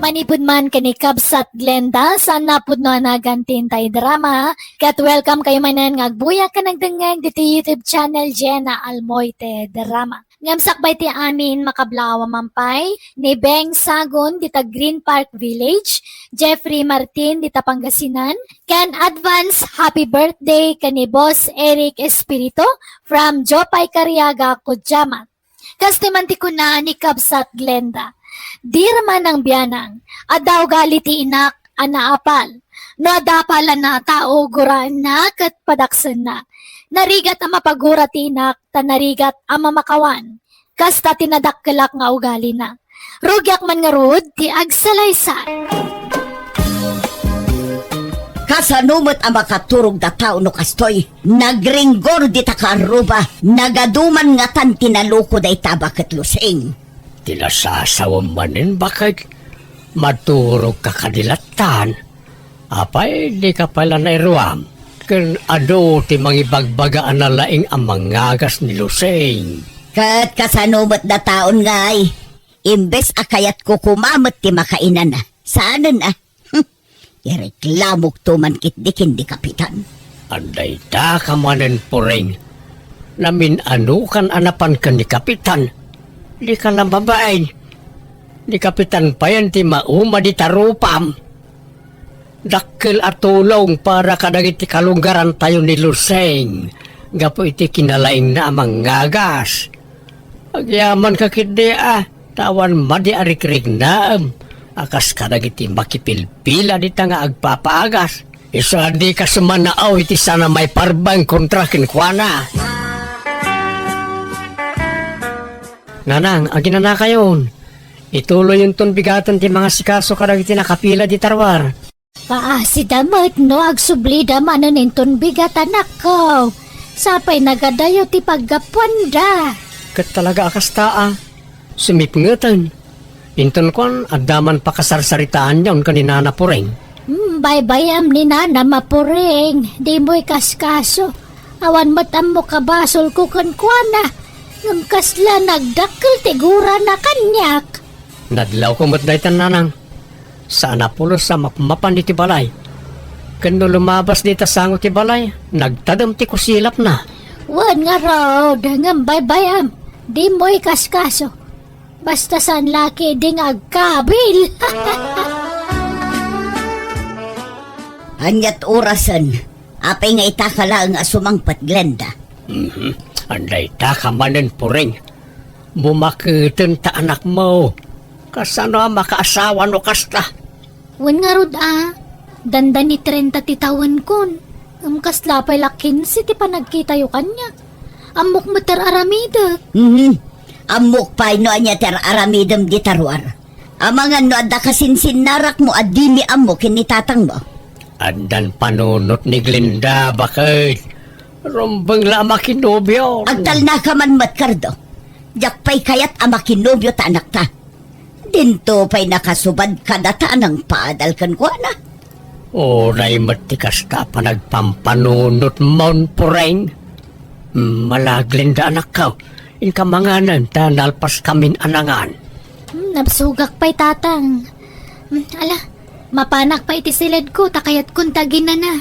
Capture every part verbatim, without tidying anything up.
Manipud man ken ni Kabsat Glenda, saan napudno a nagan ti intay drama, ket welcome kayo manen nga agbuya ken agdengngeg ditoy YouTube channel Jenna Almoite Drama. Ngem sakbay ti amin, makablawa man pay ni Beng Sagon dita Green Park Village, Jeffrey Martin dita Pangasinan, ken advance happy birthday ken ni Boss Eric Espirito from Jopay Cariaga, Cudjamat. Kastoy man ti kuna ni Kabsat Glenda, "Dira man ang bianang, adda ugali ti inak a naapal. No adda apal a tao, guraenna ket padaksenna. Narigat a mapagura ti inak, ta narigat a mamakawan. Kasta ti nadakkelak nga ugalina. Rugiak man ngarud ti agsalaysay." Kasano met a makaturog da tao no kastoy? Nagringgor dita kaarruba, nagadu man ngatan ti naluko dayta baket Lusing. Ti nasasawem manen, baket, maturog ka kadi lattan. Apay, di ka pay la nairuam? Ken adu ti mangibagbaga a nalaing a mangagas ni Lusing? Ket kasano met da taon ngay? Imbes a kayatko koma met ti makainana. Saanen a? Hmm. Ireklamokto man ketdi ken ni Kapitan. Adda ita ka manen, Puring. Namin-anokan a napan ken ni Kapitan. Di ka la mabain. Ni Kapitan payen ti mauma dita rupam. Dakkel a tulong para kadagiti kalunggarantayo ni Lusing gapu iti kinalaingna a mangagas. Agyamanka ketdi a, ta awan madi a rikriknaem a kas kadagiti makipilpila dita nga agpapaagas. Isu a dika sumanao iti saan a maiparbeng kontra kenkuana. Nanang, aginanakayon. Ituloyonton bigaten ti mangasikaso kadagiti nakapila dita ruar. Paasida met no agsublida manen inton bigat, anakko. Sapay nagadayo ti paggapuanda. Ket talaga a kasta a. Sumipngeten. Inton kuan, adda man pakasarsaritaanyon ken ni Nana Puring. Hmm, baybayam ni Nana, Mapuring. Dimo ikaskaso. Awan met ammok a basolko kenkuana. Ngem kasla nagdakkel ti gurana kaniak. Nadlawko met daytan, Nanang. Saan a pulos a mapmapan iti balay. Ken no lumabas dita sango ti balay, nagtadem ti kusilapna. Wen ngarud, ngem baybayam, dimo ikaskaso. Basta saan la ketdi nga agkabil. Aniat orasen? Apay nga ita ka laeng a sumangpet, Glenda? Mhm. Adda ita ka manen, Puring. Bumaketen ta anakmo. Kasano a makaasawa no kasta? Wen ngarud a, dandani trenta ti tawenkon. Ngem kasla pay la kinse ti panagkitayo kaniak. Ammok met ti ar-aramidek. Mhm. Ammok pay no ania ti ar-aramidem dita ruar. Amangan no adda kasinsinnarakmo a dimi ammo ken ni tatangmo. Addan panunot ni Glenda, baket. Rumbeng la a makinobio. Agtalnaka man met, Cardo. Diak pay kayat a makinobio ta anakta. Dinto pay nakasubad kadata a nangpaadal kenkuana. Uray met ti kasta a panagpampanunotmon, Puring. Mala, Glenda, anakko, inka manganen ta nalpaskamin a nangan. Hmm, nabsogak pay, Tatang. Hmm, ala, mapanak pay iti siledko ta kayatkon ti aginana.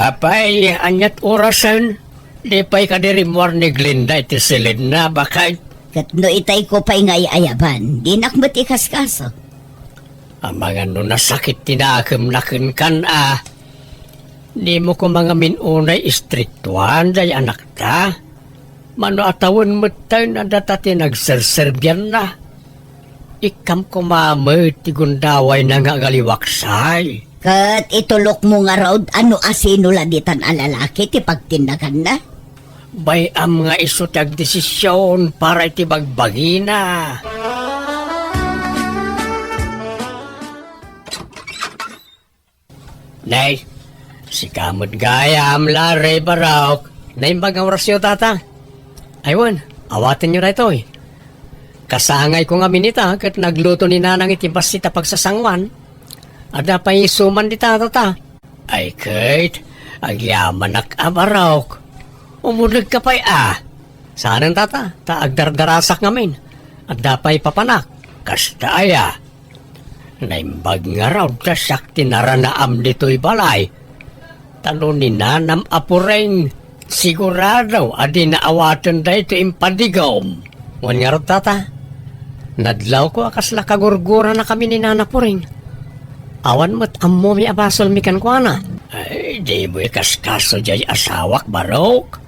Apay, aniat orasen? Di pay kadi rimmuar ni Glenda iti siledna, baket? Ket no itayko pay nga ay-ayaban, dinak met ikaskaso. Amangan no nasakit ti nakemna kenkan a. Dimo koma ngamin unay istriktuan day anakta? Mano a tawen metten a data ti nagserserbianna? Ikkam koma met ti gundawayna nga agaliwaksay. Ket itulokmo ngarud a no asino la ditan a lalaki ti pagtinnaganna? Bay-am nga isu ti agdesision para iti bagbagina. Nay, sika met gayam, Larry, Barok. Naimbag nga orasyo, Tata. Ay wen, awatenyo daytoy. Kasangayko ngamin ita ket nagluto ni Nanang iti bassit a pagsasangoan. Adda pay isuman dita, Tata. Ay ket, agyamanak a, Barok. Umulogka pay a. Saanen, Tata, ta agdardarasak ngamin. Adda pay papanak, kasta aya. Naimbag ngarud ta siak ti naranaam ditoy balay. Ta no ni nanam a Puring, sigurado a dina awaten daytoy impadigom. Wen ngarud, tata, nadlawko a kasla kagurguranakami ni Nana Puring. Awan met ammomi a basolmi kenkuana. Ay, dimo ikaskaso jay asawak, Barok.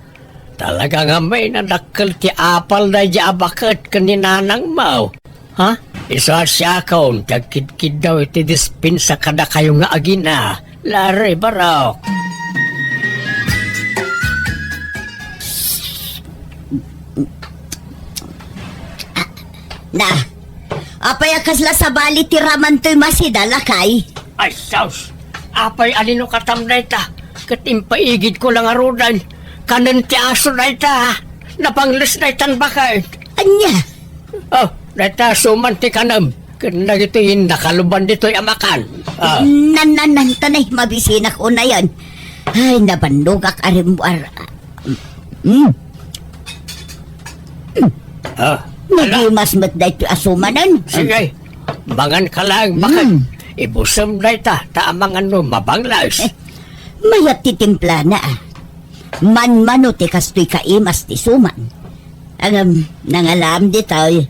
Talaga ngamin a dakkel ti apal daydi a baket ken ni nanangmo. Ha? Isu a siakon ti agkidkiddaw iti dispensa kadakayo nga agina, Larry Barok. Na, apay a kasla sabali ti raman toy masida, lakay? Ay, sus! Apay a linukatam dayta? Ket impaigidko la ngaruden. Kanen ti aso dayta. Napangles daytan baket. Ania? Oh, dayta suman ti kanem. Ken dagitoy nakaluban ditoy a makan. Ah. Nan, nan, nan, tanay, mabisinak unayen. Ay, nabannogak a rimmuar. Mm. Ah, ala. Nagimas met daytoy a sumanen. Sige, mangan ka lang, baket. Mm. Ibusem dayta, ta amangan no mabanglas. Eh, mayat ti timplana, ah. Manmano ti kastoy kaimas ti suman. Ngem, nangalam ditoy.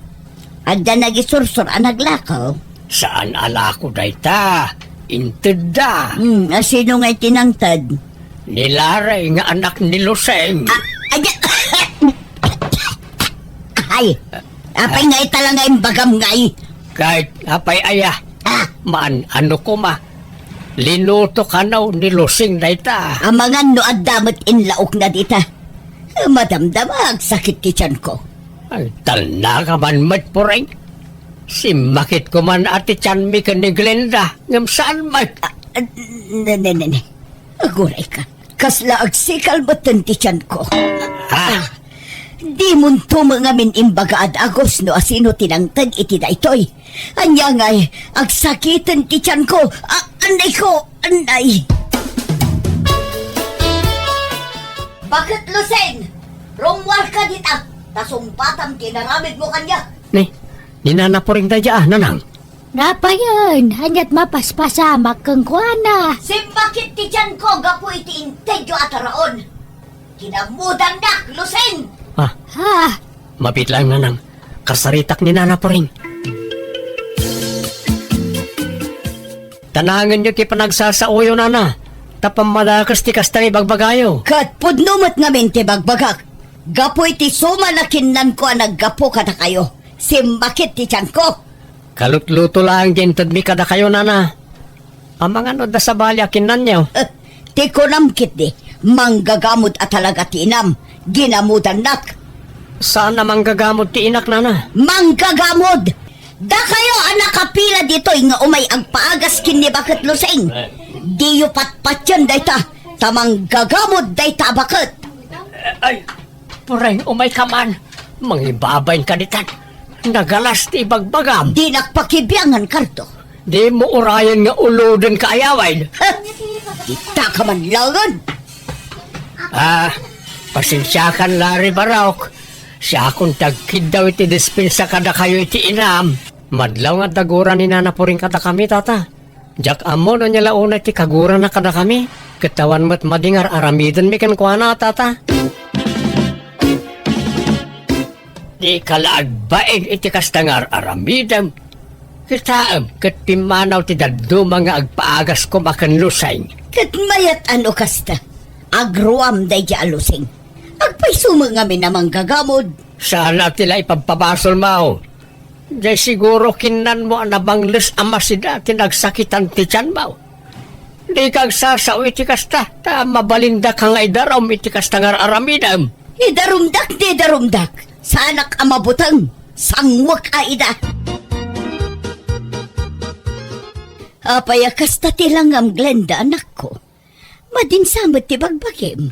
Adda nagisursor a naglako. Saan a lako dayta? Intedda. Hmm, a sino ngay ti nangted? Ni Larry nga anak ni Lusing. Ah, ay, ay, apay nga ita lang nga imbagam ngay? Kahit apay aya. Ah. Maan, ano koma? Linuto kano ni Lusing dayta. Amangan no adda met inlaokna dita. Madamdama, agsakit ti tianko. Ay, talna ka man met, Puring. Simmakit ko man a ti tianmi ken ni Glenda, ngem saan met. Ah, ah, ne, ne, ne, ne. Aguray ka. Kasla agsikal metten ti tianko. Ah. Ah, di munto met ngamin imbaga a dagus no asino ti nangted iti daytoy. Ania ngay, agsakiten ti tianko. Ah, anay ko, anay. Baket Lusing, rummuarka dita, ta sungbatam ti inaramidmo kaniak. Ni, ni Nana Puring daydi a, nanang. Napayen, aniat mapaspasamak kenkuana? Simmakit ti tianko gapu iti intedyo a taraon. Kinamudannak, Lusing! Ah. Ah. Mabit lang, nanang. Kasaritak ni Nana Puring. Tanangenyo ti panagsasaoyo, nana. Ta pammadakes ti kasta nga ibagbagayo. Ket pudno met ngamin ti bagbagak. Gapu iti suman a kinnanko a naggapu kadakayo. Simmakit ti tianko. Kalutluto laeng ti intedmi kadakayo, nana. Amangan no adda sabali a kinnanyo. Eh, ti kunam ketdi, manggagamod a talaga ti inam, ginamudannak. Saan a manggagamod ti inak, nana? Manggagamod! Dakayo a nakapila ditoy nga umay agpaagas ken ni Baket Lusing. Eh. Diyo patpatien dayta, ta manggagamod dayta a baket. Ay, Puring, umay ka man. Mangibabain ka ditan. Nagalas ti ibagbagam. Dinak pakibiangan, Cardo. Dimo urayen nga uloden ka, ayaway. Ha? Dita ka man laengen. Ah, pasensiakan, Larry Barok. Siakon ti agkiddaw iti dispensa kadakayo iti inam. Madlaw nga daguran ni Nana Puring kadakami, tata. Diak ammo no ania la unay ti kagurana kadakami, ket awan met madi nga ar-aramidenmi kenkuana, tata. Dika la agbain iti kasta nga ar-aramidem. Kitaem, ket pimmanaw ti dadduma nga agpaagas koma ken Lusing. Ket mayat a no kasta, agruam daydi a Lusing. Agpayso met ngamin a manggagamod. Saan a ti la ipabpabasolmo. Jay siguro kinnanmo a nabangles a masida ti nagsakitan ti tianmo. Dika agsasao iti kasta, ta mabalindaka nga idarum iti kasta nga ar-aramidem. Idarumdak ti idarumdak. Saanak a mabuteng. Sangwek a ida. Apay a kasta ti langam, Glenda, anakko? Madinsa met ti bagbagim.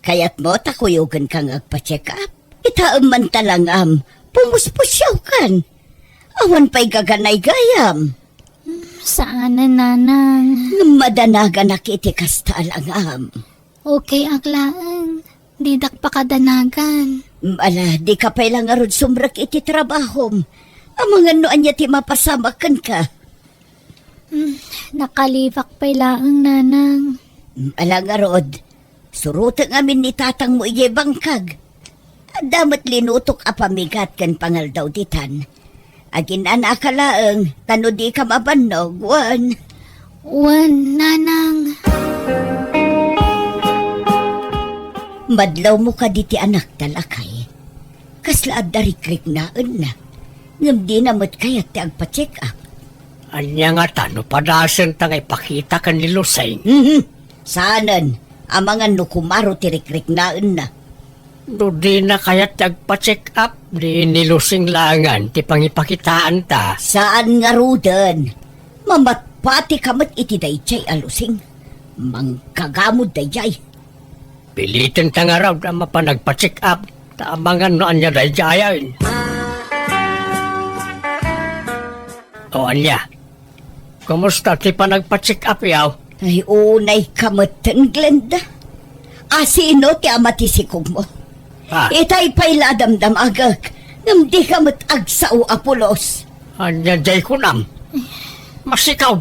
Kayatmo ta kuyogenka nga agpa-check up? Itaem man ta langam, pumuspusiawkan. Awan pay gaganay gayam. Saanen, nanang. Ngem madanaganak iti kasta a langam. Okay ak laeng. didak pakadanagan. Mm, ala, dika pay la ngarud sumrek iti trabahom. Amangan no ania ti mapasamak kenka. Hmm, nakalibak pay laeng, Nanang. Mm, ala ngarud, suroteng amin ni tatangmo idiay bangkag. Adda met linutok a pamigat ken pangaldaw ditan. Aginanaka laeng, ta no dika mabannog, wen. Wen, Nanang. Madlawmo kadi ti anakta, lakay. Kasla adda rikriknaenna. Ngem dina met kayat ti agpa-check-up. Ania ngata no padasenta nga ipakita ken ni Lusing? Mhm. Saanen, amangan no kumaro ti rikriknaenna. No dina kayat ti agpa-check-up, ni, ni Lusing laengen ti pangipakitaanta. Saan ngaruden. Mamatpatika met iti daydiay a Lusing. Manggagamod daydiay. Pilitenta ngarud a mapan agpa-check-up, ta amangan no ania daydiayen. O ania? Kumusta ti panagpa-check-up yaw? Ay, unayka metten, Glenda. Asino ti ama ti sikogmo? Ah. Itay pay la a damdamagek, ngem dika met agsao a pulos. Ania jay kunam? Masikaw.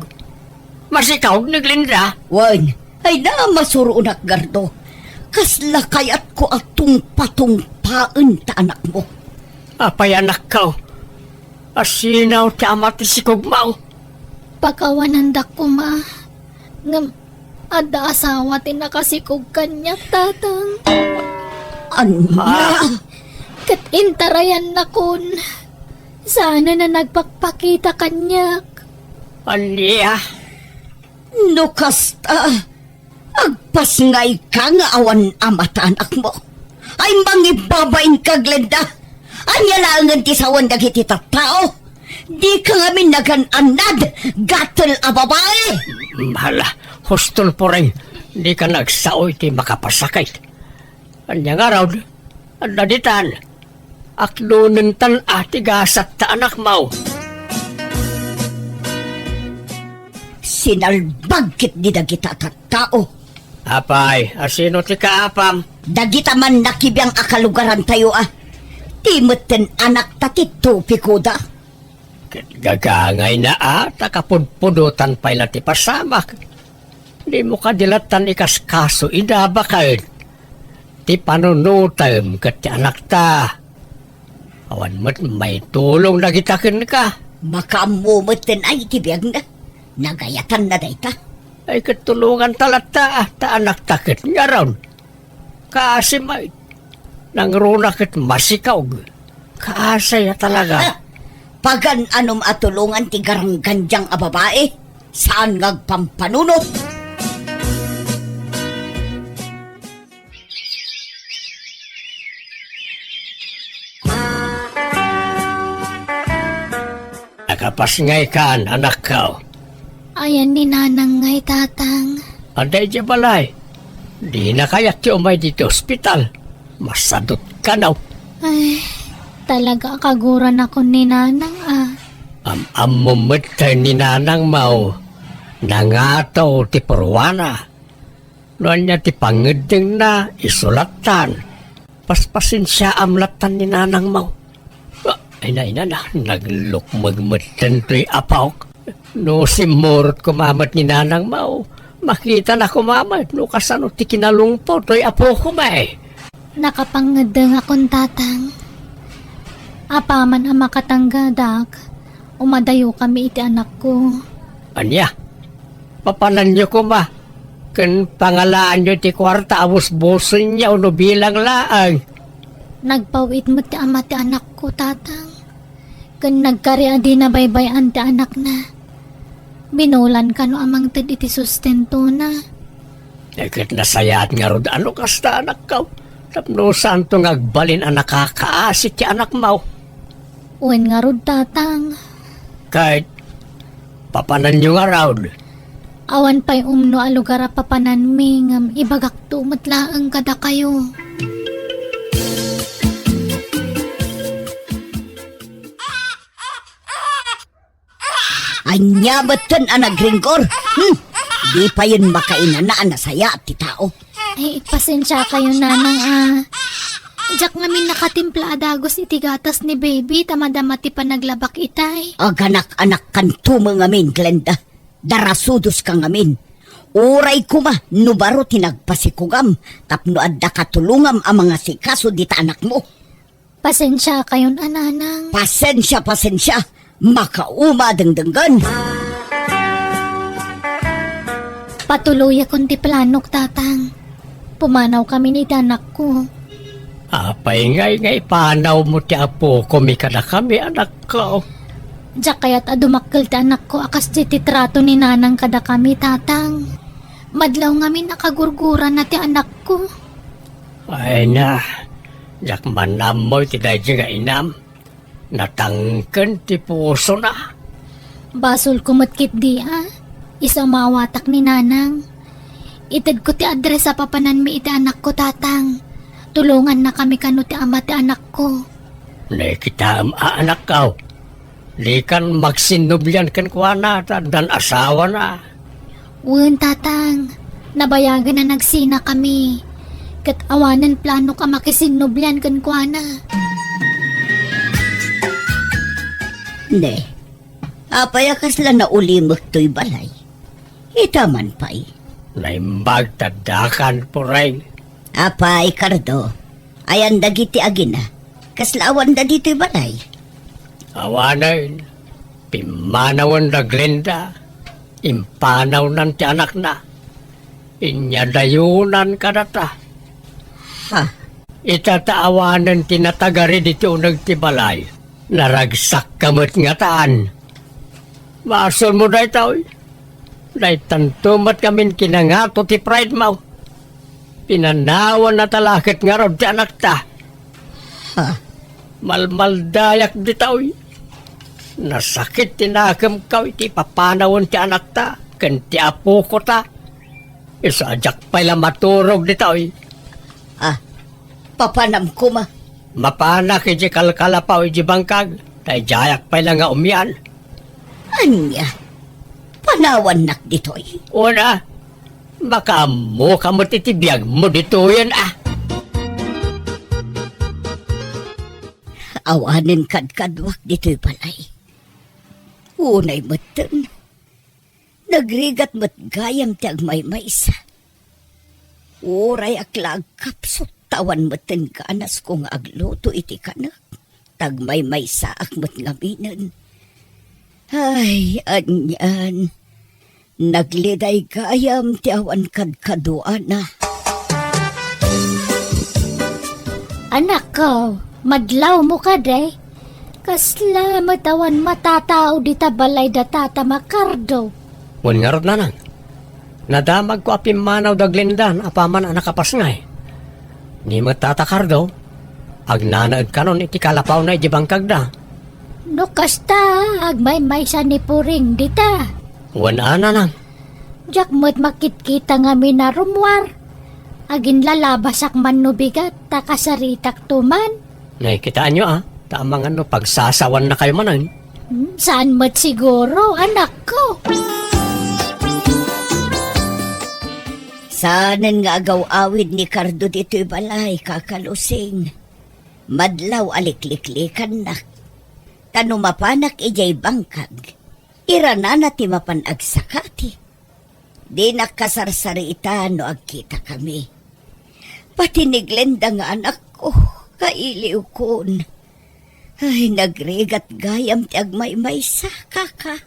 Masikaw ni Glenda? Wen, ay na masuronak, Gardo. Kasla kayatko a tungpatungpaen ta anakmo. Apay anakko? Asino ti ama ti sikogmo? Pakawanandak koma. Ngem adda asawa ti nakasikog kaniak, Tatang. Ania? Ah. Ket intarayannakon. Saanen a nagpakpakita kaniak. Ania? No kasta, agpasngayka nga awan ama ta anakmo. Ay, mangibabainka, Glenda! Ania laengen ti sawen dagiti tattao? Dika ngamin nagan-annad, gatel a babai! Hala, huston, Pureng, dika nagsao iti makapasakit. Ania ngarud? Adda ditan. Aknonentan a ti gasat ta anakmo. Sinalbag ketdi dagita a tattao. Apay, asino ti kaapam? Dagita man nakibiang a kalugarantayo a. Ti metten anakta ti topikoda. Ket gagangayna a, ta kapudpudotan pay la ti pasamak. Dimo kadi lattan ikaskaso ida baket ti panunotem ket ti anakta. Awan met maitulong dagita kenka. Makaammo metten ay ti biagna. Nagayatanna dayta. Ay ket tulonganta latta, ta anakta ket ngarud. Kaasi met. Nangruna ket masikog. Kaasi a talaga. Ah! Pagan-anom a tulongan ti garanggandiang a babai. Saan nga agpampanunot. Nakapasngaykan, anakko. Ayan ni Nanang ngay, Tatang. Adda idiay balay. Dina kayat ti umay ditoy ospital. Masadut kano. Ay, talaga a kaguranakon ni Nanang a. Am-ammom met ni Nanangmo. Nangato ti purwana. No ania ti pangngeddengna, isulattan. Paspasensiaam lattan ni Nanangmo. Ah, ay, na, ina na, naglukmeg met daytoy apok. No simmurot koma met ni Nanangmo, makitana koma met no kasano ti kinalungpo toy apokoma. Nakapangngeddengakon, Tatang. Apaman a makatanggadak, umadayokami iti anakko. Ania? Papananyo koma, ken pangalaanyo ti kuarta a busbusenyo no bilang laeng. Nagpaw-it met ti ama ti anakko, Tatang. Ken nagkari a dina baybay-an ti anakna. Binulan kano a mangted iti sustentona. Ay, ket nasayaat ngarud a no kasta, anakko. Tapno saanto nga agbalin a nakakaasi ti anakmo. Wen ngarud, Tatang. Ket papananyo ngarud? Awan pay umno a lugar a papananmi ngem ibagakto met laeng kadakayo. Ania metten a nagringgor? Hmm? Di payen makainana a nasayaat ti tao. Ay, pasensiakayon, Nanang, a. Diak ngamin nakatimpla a dagus iti gatas ni baby ta madama ti panaglabak itay. Aganak-anakkanto met ngamin, Glenda. Darasudoska ngamin. Uray koma no baro ti nagpasikugam tapno adda katulongam a mangasikaso dita anakmo. Pasensiakayon a, Nanang. Pasensia, pasensia. Makauma a dengdenggen. Patuloyakon ti planok, Tatang. Pumanawkamin iti anakko. Apay ngay nga ipanawmo ti apokomi kadakami, anakko? Diak kayat a dumakkel ti anakko a kasdi ti trato ni Nanang kadakami, Tatang. Madlaw ngamin a kagurgurana ti anakko. Ay na, diak man ammo iti daydi nga inam. Natangken ti pusona. Basolko met ketdi a. Isu a maawatak ni Nanang. Itedko ti address a papananmi iti anakko, Tatang. Tulongannakami kano ti ama ti anakko. Nakitaem a, anakko. Dikan magsinnublian kenkuana ta addan asawana. Wen, Tatang. Nabayagen a nagsinakami. Ket awanen planok a makisinnublian kenkuana. Ne, apay a kasla naulimek toy balay? Ita man pay. Naimbag ta addakan, Pureng. Apay, Cardo? Ayan dagiti agina. Kasla awanda ditoy balay? Awanen, pimmanawen da Glenda. Impanawnan ti anakna. Inyadayonan kadata. Ha? Ita ta awanen ti natagari ditoy uneg ti balay. Naragsakka met ngataan. Basolmo daytoy. Daytanto met ngamin kinangato ti pride mo. Pinanawan na talaket ngarud ti anakta. Ha? Malmaldayak ditoy. Nasakit ti nakemko iti papanawen ti anakta ken ti apokota. Isu a diak pay la maturog ditoy. Ah, papanam koma. Mapanak iti kalkalapaw iti bangkag, ta idiayak pay la nga umian. Ania? Panawannak ditoy? Una, makaammoka met iti biagmo ditoyen, a. Awanen kadkaduak ditoy balay. Unay metten, nagrigat met gayam ti agmaymaysa. Uray ak la agkapsut, ta awan metten ganasko nga agluto iti kanek. Tagmaymaysaak met ngaminen. Ay, anian. Nagliday gayam ti awan kadkaduana. Anakko, madlawmo kadi? Kasla met awan matatao dita balay da Tata Makardo. Wen ngarud, nanang. Nadamagko a pimmanaw da Glenda apaman a nakapasngay. Ni met Tata Cardo, agnanaed kanon iti kalapawna iti bangkagda. No kasta, agmaymaysa ni Puring dita. Wen a, nanang. Diak met makitkita ngamin a rummuar. Aginlalabasak man no bigat, ta kasaritakto man. Nakitaanyo a, ta amangan no pagsasawannakayo manen. Hmm, saan met siguro, anakko? Saanen nga agaw-awid ni Cardo ditoy balay, Kaka Lusing. Madlaw a likliklikannak. Ta no mapanak idiay bangkag, iranana ti mapan agsakati. Dinak kasarsarita no agkitakami. Pati ni Glenda nga anakko, kailiwkon. Ay, nagrigat gayam ti agmaymaysa, kaka.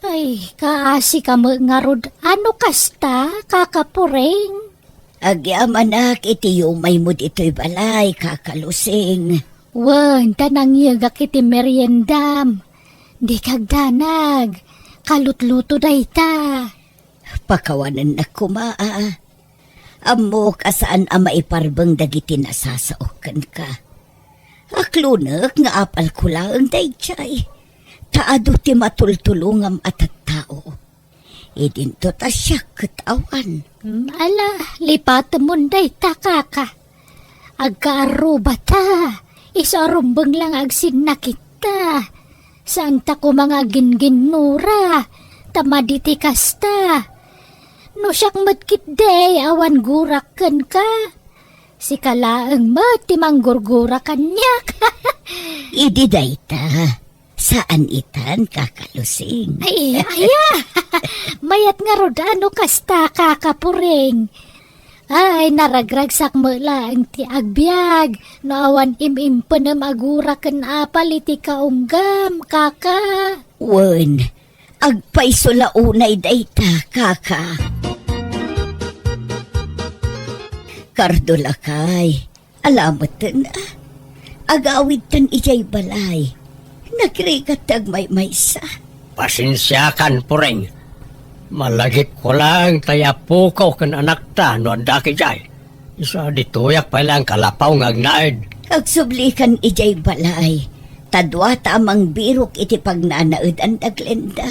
Ay, kaasi ka met ngarud. Ano kasta, Kaka Puring? Agyamanak iti yumaymo ditoy balay, Kaka Lusing. Wen, ta nangyegak iti meriendam. Dika agdanag. Kalutluto dayta. Pakawanennak koma, a. Ammok a saan a maiparbeng dagiti nasasaok kenka. Aklonek nga apalko laeng daydiay, ta adu ti matultulongam a tattao. Idinto ta siak ket awan. Hmm, ala, lipatemon dayta, kaka. Agkaarrubata, isu a rumbeng la nga agsinnakitta. Saanta koma nga agingginnura, ta madi ti kasta. No siak met ketdi, awan gurak kenka. Sika laeng met ti manggurgura kaniak. Idi dayta, saan itan, Kaka Lusing? Ay, aya. Mayat ngarud no kasta, Kaka Puring. Ay, naragragsak met laeng ti agbiag no awan im-impenem a gura ken apal iti kaunggam, Kaka. Wen, agpayso la unay dayta, Kaka. Kardo, lakay, ala metten, a. Agawidtan idiay balay. Nagrigat ti agmaymaysa. Pasensiakan, Puring. Malagipko laeng tay apoko ken anakta no adda idiay. Isu a ditoyak pay laeng kalapaw nga agnaed. Agsublikan idiay balay, ta duata a mangbirok iti pagnanaedan da Glenda.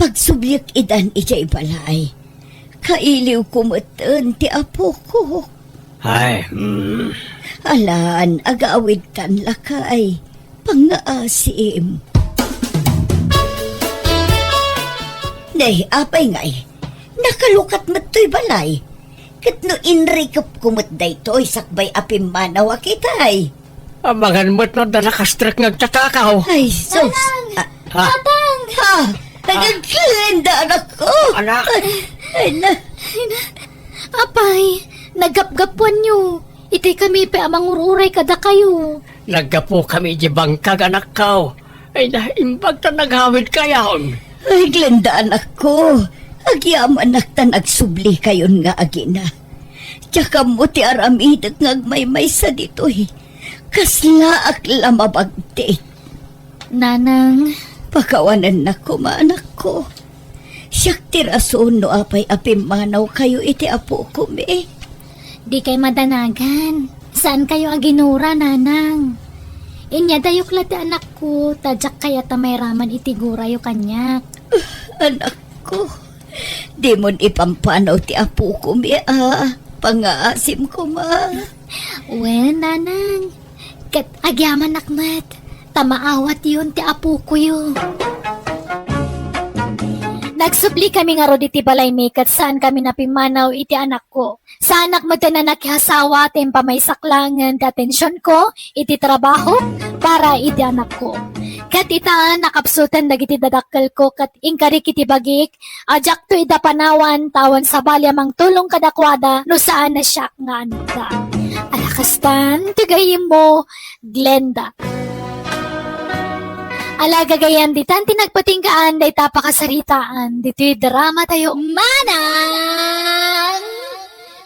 Pagsubliek idan idiay balay, kailiwko metten ti apoko. Ay, hmm. Alan, agawidtan, lakay. Pangngaasim. Ne, apay ngay, nakalukat met toy balay. Ket no inrikepko met daytoy sakbay a pimmanaw a kitay. Amangan met no adda nakastrek nga agtatakaw. Ay, sus. Manang! Ah. Ha? Tatang! Ha? Agagenda, anakko. Anak! Ay, na. Ay, na. Apay, naggapgapuanyo. Itay kami pay a mangur-uray kadakayo. Naggapukami iti bangkag, anakko. Ay, naimbag ta nagawidkayon. Ay, Glenda, anakko. Agyamanak ta nagsublikayon nga agina. Diak ammo ti aramidek nga agmaymaysa ditoy. Kaslaak la mabagtik. Nanang. Pakawanennak koma, anakko. Siak ti rason no apay a pimmanawkayo iti apokomi. Dikay madanagan. Saankayo a ginura, Nanang. Inyadayok la ti anakko, ta diak kayat a mairaman iti gurayo kaniak. Anakko, dimon ipampanaw ti apokomi a. Pangngaasim koma. Wen, Nanang. Ket agyamanak met, ta maawatyon ti apokoyo. Nagsubli kami ngarud iti balaymi ket saan kami a pimmanaw iti anakko. Saanak met a nakiasawa ta impamaysak laengen ti atensionko iti trabaho para iti anakko. Ket ita, nakapsuten dagiti dadakkelko ket inkarik iti bagik a diakto ida panawan, ta awan sabali a mangtulong kadakuada no saan a siak nga anakda. Ala kastan ti gayyemmo, Glenda. Ala gagayyem, ditan ti nagpatinggaan dayta a pakasaritaan ditoy dramatayo, Manang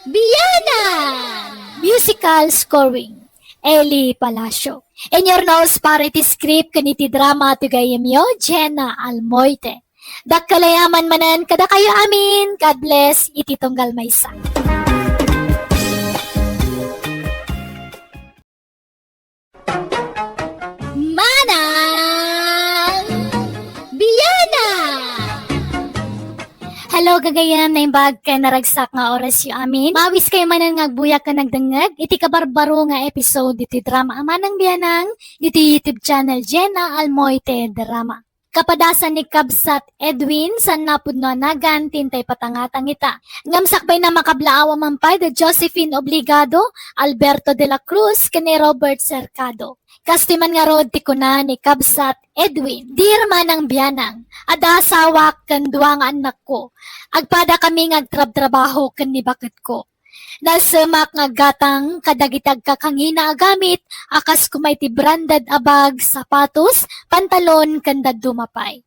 Bianang! Musical scoring, Eli Palacio. In your nose para iti script ken iti drama ti gayyemyo, Jenna Almoite. Dakkel a yaman manen kadakayo amin. God bless iti tunggal maysa. Manang Bianang! Hello, gagayyem, naimbag ken naragsak nga orasyo amin. Maawiskayo manen nga agbuyak ken agdengngeg iti kabarbaro nga episode ditoy drama a Manang Bianang ditoy YouTube channel Jenna Almoite Drama. Kapadasan ni Kabsat Edwin, saan a pudno a nagan ti intay patangatang ita. Ngem sakbayna, makablaaw a man pay da Josephine Obligado, Alberto de la Cruz, ken ni Robert Cercado. Kastoy man ngarud ti kuna ni Kabsat Edwin, "Dear Manang Bianang, adda asawak ken dua nga annakko. Agpadakami nga agtrabtrabaho ken ni baketko. Nasemak nga aggatang kadagiti agkakangina a gamit a kas koma iti branded a bag, sapatos, pantalon, ken dadduma pay.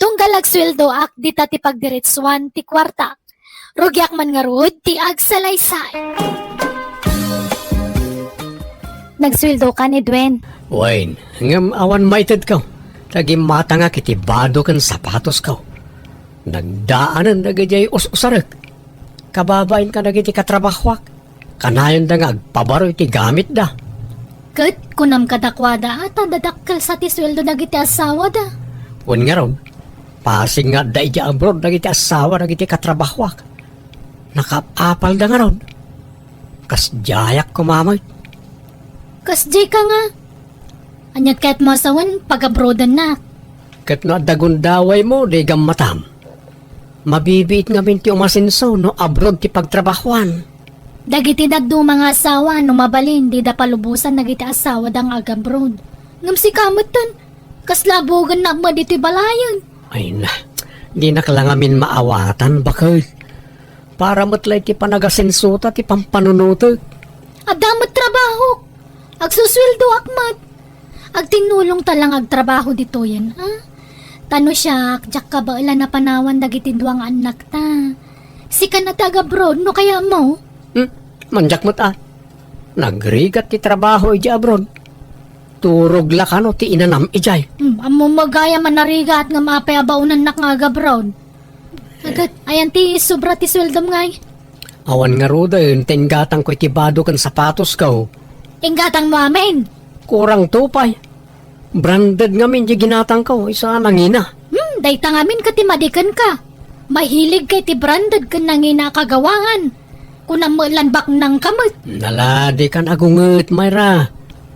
Tunggal agsueldoak, dita ti pagdiretsuan ti kuartak. Rugiak man ngarud ti agsalaysay." Nagsueldokan, Edwin? Wen, ngem awan maitedko. Ta gimmatangak iti bado ken sapatosko. Nagdaanen dagidiay us-usarek. Kababain kadagiti katrabahoak. Kanayonda nga agpabaro iti gamitda. Ket kunam kadakuada a ta dadakkel sa ti sueldo dagiti asawada. Wen ngarud, pasig nga adda idiay abroad dagiti asawa dagiti katrabahoak. Nakaap-apalda ngarud. Kasdiayak koma met. Kasdiay ka nga. Aniat kayat mo a sawen pagabroadannak? Ket no adda gundawaymo, di gammatam. Mabibiit ngamin ti umasenso no abroad ti pagtrabahoan. Dagiti dadduma nga asawa, no mabalin, dida palubosan dagiti asawada nga agabroad. Ngem sika metten, kasla bugen na met ditoy balayen. Ay na, dinak la ngamin maawatan, baket. Para met la iti panagasensota ti pampanunotek. Adda met trabahok. Agsusueldoak met. Agtinnulongta la nga agtrabaho ditoyen, a? Ta no siak, diak kabaelan a panawan dagiti dua nga annakta. Sika na ti agabroad, no kayatmo? Hmm? Mandiak met, a. Nagrigat ti trabaho idiay abroad. Turog la kano ti inanam idiay. Hmm, ammom met gayam a narigat ngem apay a baonannak nga agabroad? Agat, ayan ti sobra ti sueldom ngay? Awan ngaruden, ta inggatangko iti bado ken sapatosko. Inggatangmo amin? Kurangto pay. Branded ngamin ti ginatangko, isu a nangina. Hmm, dayta ngamin ket ti madi kenka. Mahiligka iti branded ken nangina a kagawaan. Kunam met lan baknangka met. Naladikan agunget, Myra.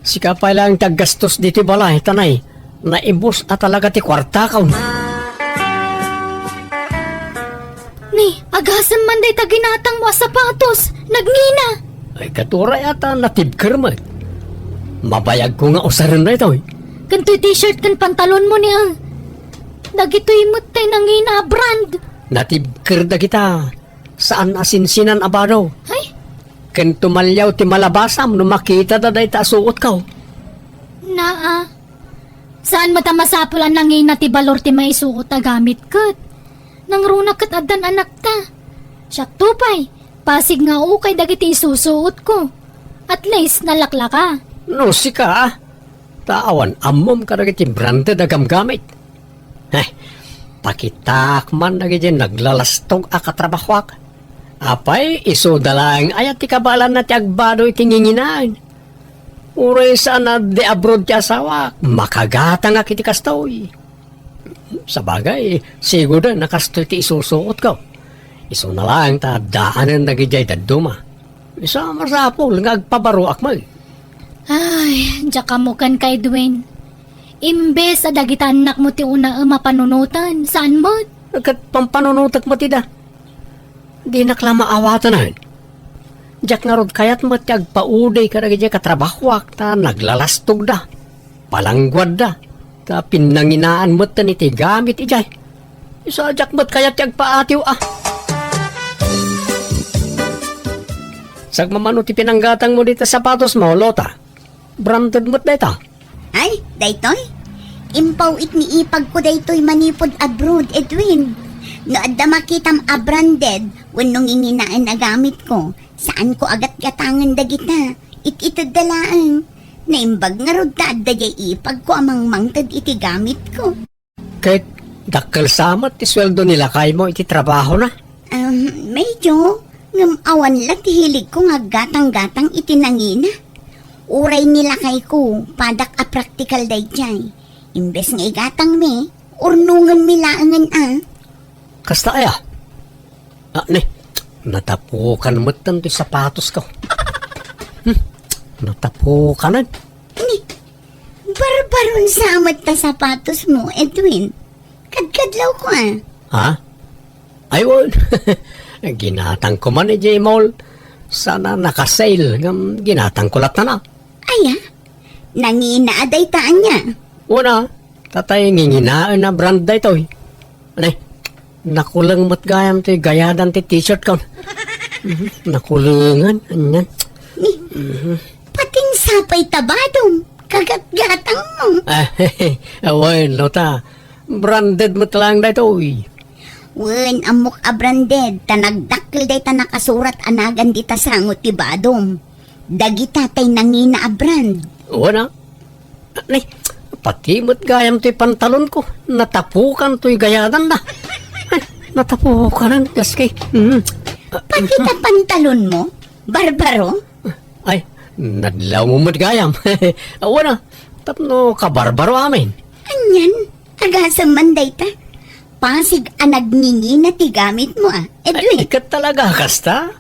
Sika pay laeng ti aggastos ditoy balay, ta nay, naibus a talaga ti kuartakon. Ni, agasem man dayta ginatangmo a sapatos, nagngina. Ay, ket uray a ta natibker met. Mabayagko nga usaren daytoy. Ken toy t-shirt ken pantalonmo ni, a. Dagitoy met tay nangina a brand. Natibker dagita. Saan a sinsinan a bado. Ay? Ken tumaliaw ti malabasam no makitada dayta a suotko. Naa. Saan met a masapul a nangina ti balor ti maisuot a gamit ket. Nangruna ket addan anakta. Siakto pay, pasig nga ukay dagiti isusuotko. At least, nalaklaka. No sika, ta awan ammom kadagiti branded a gamgamit. Heh, pakitaak man dagiti naglalastog a katrabahoak. Apay, isuda laeng aya ti kabaelanna ti agbado iti nginginaen? Uray saan a di abroad ti asawak, makagatangak iti kastoy. Sabagay, sigurden a kastoy ti isusuotko. Isuna laeng ta addaanen dagidiay dadduma. Isu a masapul nga agpabaroak met. Ay, diak ammo kenka, Edwin. Imbes a dagita annakmo ti unaem a panunoten, saan met? Ket pampanunotek met ida. Dinak la maawatan. Diak ngarud kayat met ti agpaudi kadagiti katrabahoak ta naglalastogda, palangguadda, ta pinnanginaan metten iti gamit idiay. Isu a diak met kayat ti agpaatiw a. Sagmamano ti pinanggatangmo dita sapatosmo, Lota. Branded met dayta. Ay, daytoy? Impaw-it ni ipagko daytoy manipud abroad, Edwin. No adda makitam a branded wenno nginginaen a gamitko, saanko a gatgatangen dagita. It-itedda laeng. Naimbag ngarud ta adda diay ipagko a mangmangted iti gamitko. Ket dakkel sa met ti sueldo ni lakaymo iti trabahona? Um, medyo. Ngem awan la ti hiligko nga aggatang-gatang iti nangina. Uray ni lakayko, padak a praktikal daydiay. Imbes nga igatangmi, urnongenmi laengen a. Kasta aya? Ah, ne, natapukan metten ti sapatosko. Hmm, natapukanen. Ni, barbaron sa met ta sapatosmo, Edwin. Kadkadlawko a. Ha? Ay, wen. Ginatangko man idiay mall. Saan a naka-sale ngem ginatangko latta na. Aya? Nangina a dayta ania? Wen a, tatay nginginaen a brand daytoy. Anay, nakuleng met gayam ti gayadan ti t-shirtkon. Mhm, nakulengen, anian. Ni, Mhm. Patin sapay ta badom, kagatgatangmo. Ah, wen, Lota. Branded met laeng daytoy. Wen, ammok a branded, ta nagdakkel dayta nakasurat a nagan dita sango ti badom. Dagita tay nangina a brand. Wen a. Ni, pati met gayam toy pantalonko, natapukan toy gayadanna. Ay, natapukanen, gaski. Mm. Pati ta pantalonmo, barbaro? Ay, nadlawmo met gayam. Wen a, tapno kabarbaro amin. Anian, agasem man dayta. Pasig a nagngingina ti gamitmo a, Edwin. Ay, ket talaga kasta?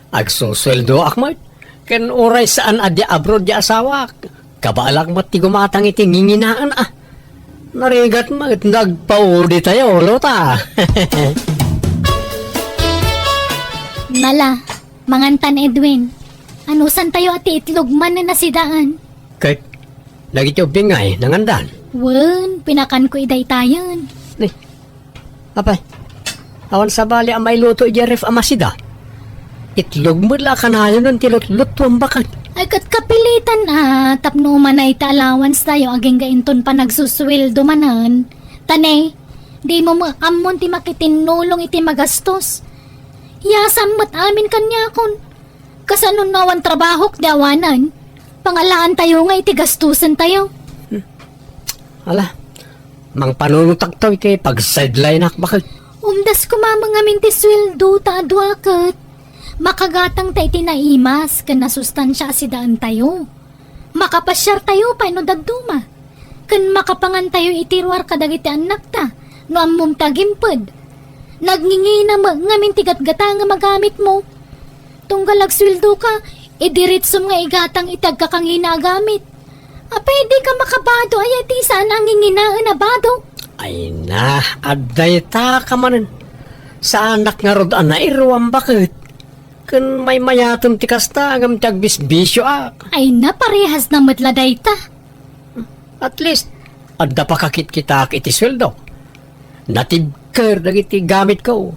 Agsusueldoak met. Ken uray saan a di abroad di asawak, kabaelak met ti gumatang iti nginginaen a. Narigat met, nagpauditayo, Lota. Nala, mangantan, Edwin. Anusantayo a ti itlog manen a sidaen? Ket dagiti ubbing ngay, nangandan? Wen, pinakanko ida itayen. Ni, apay, awan sabali a mailuto idiay ref a masida. Itlog met la a kanayonen ti lutluttuam baket. Ay, ket kapilitan a tapno umanay ti allowance tayo agingga inton panagsusueldo manen. Ta ne, dimo met ammon ti makitinnulong iti magastos. Yasam met amin kaniakon. Kasano no awan trabahok ti awanan? Pangalaantayo nga iti gastusentayo. Ala, mangpanunotakto iti pag-sideline-ak baket. Umdas koma met ngamin ti sueldo ta adu a ket makagatangta iti naimas ken nasustansia a sidaentayo. Makapasiartayo pay no dadduma. Ken makapangantayo iti ruar kadagiti annakta no ammom ti agimped. Nagngingina met ngamin ti gatgatangem a gamitmo. Tunggal agsueldoka, idiritsom nga igatang iti agkakangina a gamit. Apay, dika makabado aya iti saan a nginginaen a bado? Ay na, adda ita ka manen. Saanak ngarud a nairuam baket. Ken maymayatem ti kasta ngem ti agbisbisioak. Ay na, parehas na met la dayta. At least, adda pakakitkitaak iti sueldo. Natibker dagiti gamitko.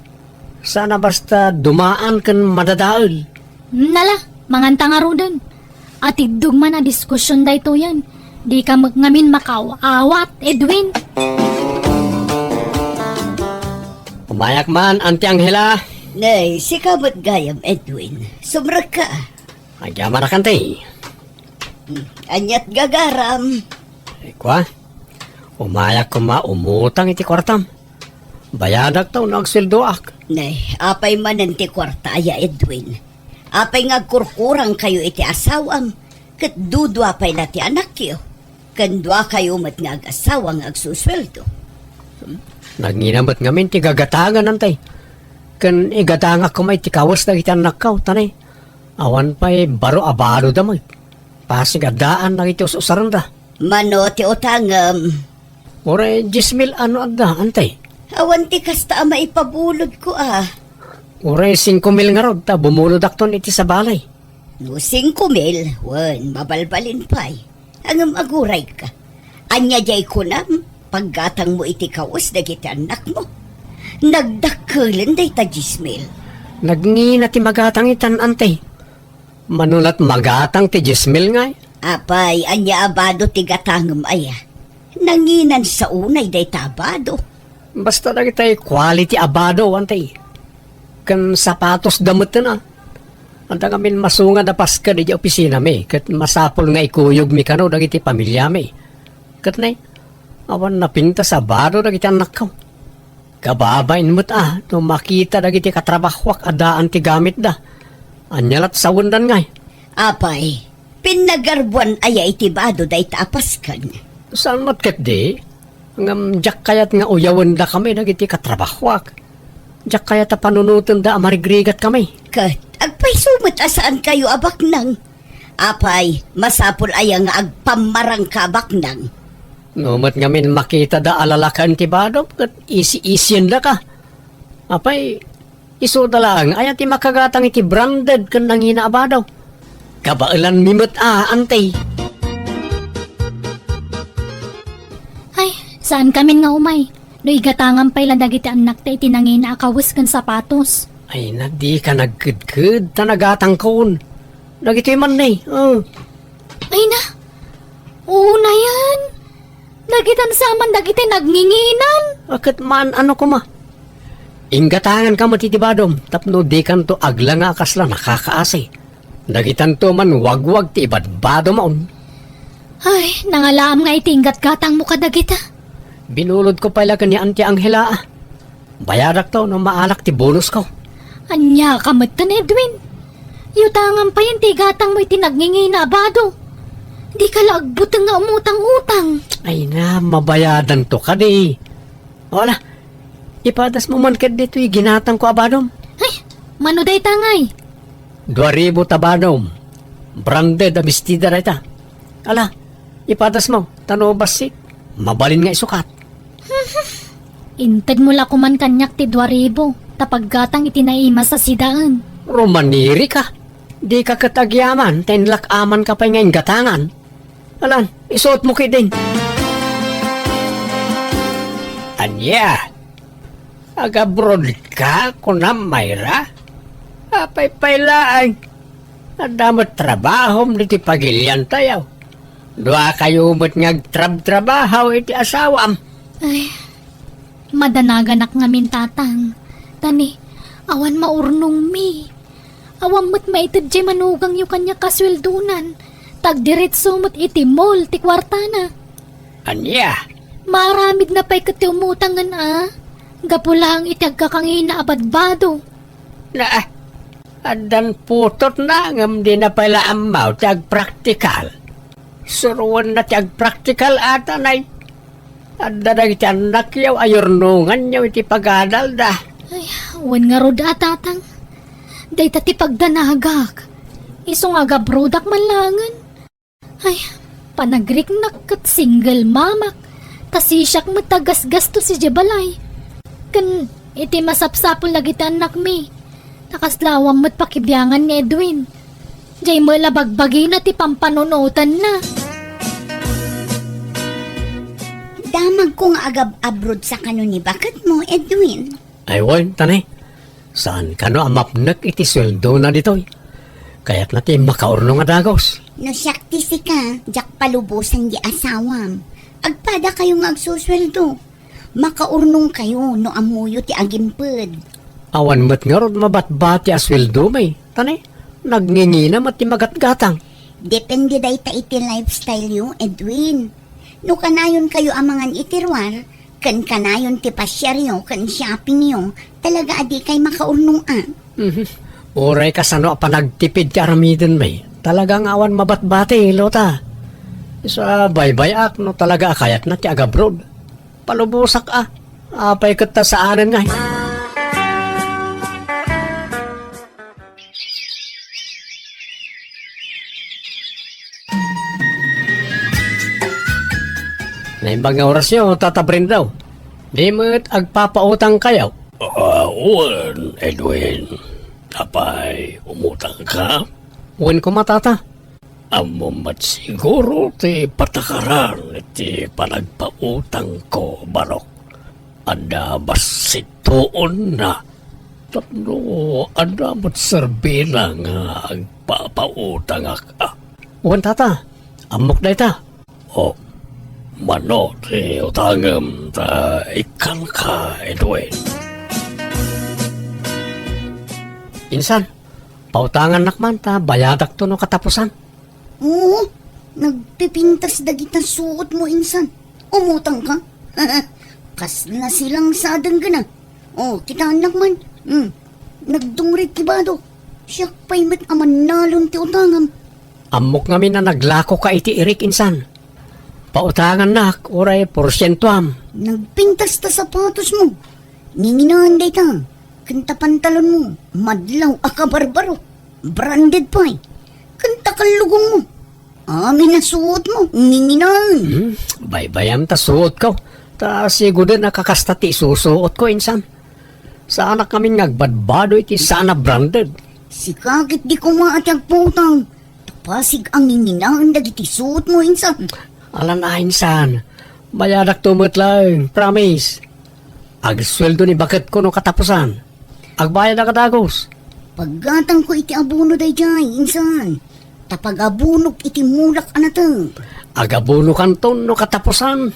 Saan a basta dumaan ken madadael. Nala, manganta ngaruden. Atiddog man a diskusion daytoyen. Dika met ngamin makaaw-awat, Edwin. Umayak man, Auntie Angela. Nay, sika met gayam, Edwin. Sumrekka. Agyamanak, Auntie. Hmm, aniat gagaram? Ay, kua, umayak koma umutang iti kuartam. Bayadak ta no agsueldoak. Nay, apay manen ti kuarta aya, Edwin? Apay nga agkurkurangkayo iti asawam? Ket dudua pay la ti anakyo. Ken duakayo met nga ag-asawa nga agsusueldo. Nagngina met ngamin ti gagatangan, Auntie. Ken igatangak koma iti kawes dagiti annakko, ta ne, awan pay baro a badoda met. Pasig a daan dagiti us-usarenda. Mano ti utangem? Uray dies mil a no adda, Auntie. Awan ti kasta a maipabulodko a. Uray singko mil ngarud ta bumulodakton iti sabali. No singko mil, wen, mabalbalin pay. Ngem agurayka. Ania diay kunam, paggatangmo iti kawes dagiti annakmo? Nagdakkelen dayta dies mil. Nagngina ti magatang itan, Auntie. Mano lat magatang ti dies mil ngay? Apay, ania a bado ti gatangem aya? Nanginan sa unay dayta a bado. Basta dagitay quality a bado, Auntie. Ken sapatosda metten a. Adda ngamin masungad a pasked idiay opisinami, ket masapul nga ikuyogmi kano dagiti pamiliami. Ket ne, awan napintas a bado dagiti annakko. Kababain met a no makita dagiti katrabahoak a daan ti gamitda. Ania lat sawendan ngay? Apay, pinnagarbuan aya iti bado dayta a pasked? Saan met ketdi? Ngem diak kayat nga uyawendakami dagiti katrabahoak. Diak kayat a panunotenda a marigrigatkami. Ket agpayso met a saankayo a baknang. Apay, masapul aya nga agpammarangka a baknang? No met ngamin makitada a lalakaen ti badom ket isi-isiendaka. Apay, isuda laeng aya ti makagatang iti branded ken nangina a bado. Kabaelanmi met a, Auntie. Ay, saankamin nga umay. No igatangan pay la dagiti annakta iti nangina a kawes ken sapatos. Ay na, dika nagkedked ta nagatangkon. Dagitoy man ne, oh. Ay na, unayen. Dagitan sa man dagiti nagnginginan. A, ket maan-ano koma? Inggatanganka met iti badom tapno dikanto aglanga a kasla nakakaasi. Dagitanto man wagwag ti ibadbadom. Ay, nangalaam nga iti inggatgatangmo kadagita. Binulodko pay la ken ni Auntie Angela, a. Bayadakto no maalak ti bonusko. Ania ka metten, Edwin? Yutangan payen ti igatangmo iti nagngingina a bado. Dika la agbuteng nga umutang-utang. Ay na, mabayadanto kadi. O ala, ipadasmo man ket ditoy ginatangko a badom. Ay, mano dayta ngay? Dua ribu ta badom. Branded a bestida dayta. Ala, ipadasmo, ta no bassit, mabalin nga isukat. Intedmo la koman kaniak ti dua ribu, ta paggatang iti naimas a sidaen. Rumanirika. Dika ket agyaman ta inlak-amanka pay nga inggatangan. Alan, isuotmo ketdin. Ania? Agabrodka, kunam, Myra? Apay pay laeng. Adda met trabahom ditoy pagiliantayo. Duakayo met nga agtrabtrabaho iti asawam. Ay, madanaganak ngamin, Tatang. Ta ni, awan maurnongmi. Awan met maited diay manugangyo kaniak a sueldonan. Ta agdiretso met iti mall ti kuartana. Ania? Maaramidna pay ket ti umutangen a. Gapu laeng iti agkakangina a badbado. Na, addan putotna ngem dina pay la ammo ti agpraktikal. Suroenna ti agpraktikal a, Tanay. Adda dagiti annakyo a yurnonganyo iti pagadalda. Ay, wen ngarud a, Tatang. Dayta ti pagdanagak. Isu nga agabrodak man laengen. Ay, panagriknak ket single mamak. Ta sisiak met a gasgastos idiay balay. Ken iti masapsapul dagiti annakmi, ta kasla awan met pakibiangan ni Edwin. Diay met la bagbagina ti pampanunotanna. Damagko nga agab-abroad sa kano ni baketmo, Edwin. Ay, wen, Tanay. Saan kano a mapnek iti sueldona ditoy? Kayatna ti makaurnong a dagus. No siak ti sika, diak palubosan di asawam. Agpadakayo nga agsusueldo. Makaurnongkayo no ammoyo ti agimped. Awan met ngarud mabatbati a sueldomi, Tanay. Nagngingina met ti magatgatang. Depende dayta iti lifestyle-yo, Edwin. No kanayonkayo a mangan iti ruar, ken kanayon ti pasiaryo ken shoppingyo, talaga a dikay makaurnong a. Mhm. Uray kasano a panagtipid ti aramidenmi, talaga nga awan mabatbati, Lota. Isu a baybay-ak no talaga a kayatna ti agabroad. Palubosak a. Apay ket ta saanen ngay. Naimbag nga orasyo, Tata Brendo. Di met agpapautangkayo? Ah, wen, Edwin. Apay, umutangka? Wen koma, Tata. Ammom met siguro ti patakaran iti panagpautangko, Barok. Adda bassit tuonna. Tapno adda met serbina nga agpapautangak a. Wen, Tata, ammok dayta. O, mano ti utangem ta ikkanka, Edwin? Insan, pautangannak man ta bayadakto no katapusan. Oo, nagpipintas dagita suotmo insan. Umutangka? Kasla silang sadeng gana. O, kitaennak man. Hmm. Nagdungrit ti bado. Siak pay met a mannalon ti utangam. Ammok ngamin a naglakoka iti irik insan. Pautangannak, uray porsientoam. Nagpintas ta sapatosmo. Nginginaen dayta. Ken ta pantalonmo, madlaw a kabarbaro. Branded pay. Ken ta kallugongmo. Amin a suotmo, nginginaen. Hmm, baybayam ta suotko. Ta siguden a kakasta ti isusuotko, insan. Saanak ngamin nga agbadbado iti saan a branded. Sika ket di koma a ti agpautang. Ta pasig a nginginaen dagiti suotmo, insan. Alan a, insan. Bayadakto met laeng, promise. Agsueldo ni baketko no katapusan. Agbayadak a dagus. Paggatangko iti abono daydiay, insan. Ta pagabonok iti mulak a nateng. Agabonokanton no katapusan.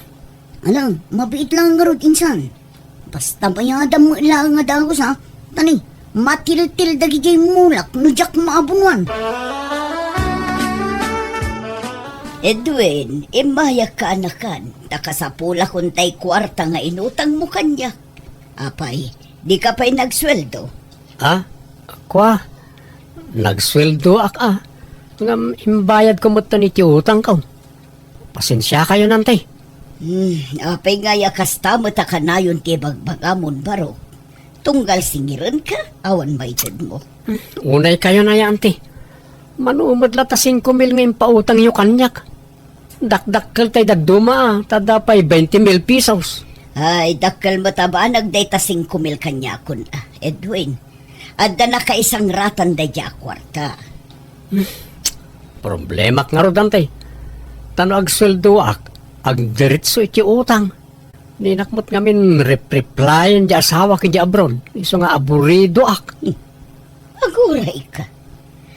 Ala, mabiit laeng ngarud, insan. Basta bayadam met laeng a dagus, ha? Ta ni, matiltil dagiti mulak no diak maabonoan. Edwin, immayak kaanakan, ta kasapulakon tay kuarta nga inutangmo kaniak. Apay, dika pay nagsueldo? Ha? Kua, nagsueldoak a. Ngem imbayadko metten iti utangko. Pasensiakayon, anti. Hmm, apay ngay a kasta met a kanayon ti ibagbagamon, Barok? Tunggal singirenka, awan maitedmo. Hmm, unaykayon aya, anti. Mano met la ta singko mil nga impautangyo kaniak. Dakdakkel tay dadduma, a, ta adda pay twenty mil pesos. Ay, dakkel met a banag dayta singko mil kaniakon, a, Edwin. Adda nakaisangratan daydiay a kuarta. Problemak ngarud, Ante. Ta no agsueldoak, agdiretso iti utang. Dinak met ngamin rep-replyan ti asawak idiay abroad. Isu nga aburidoak. Agurayka.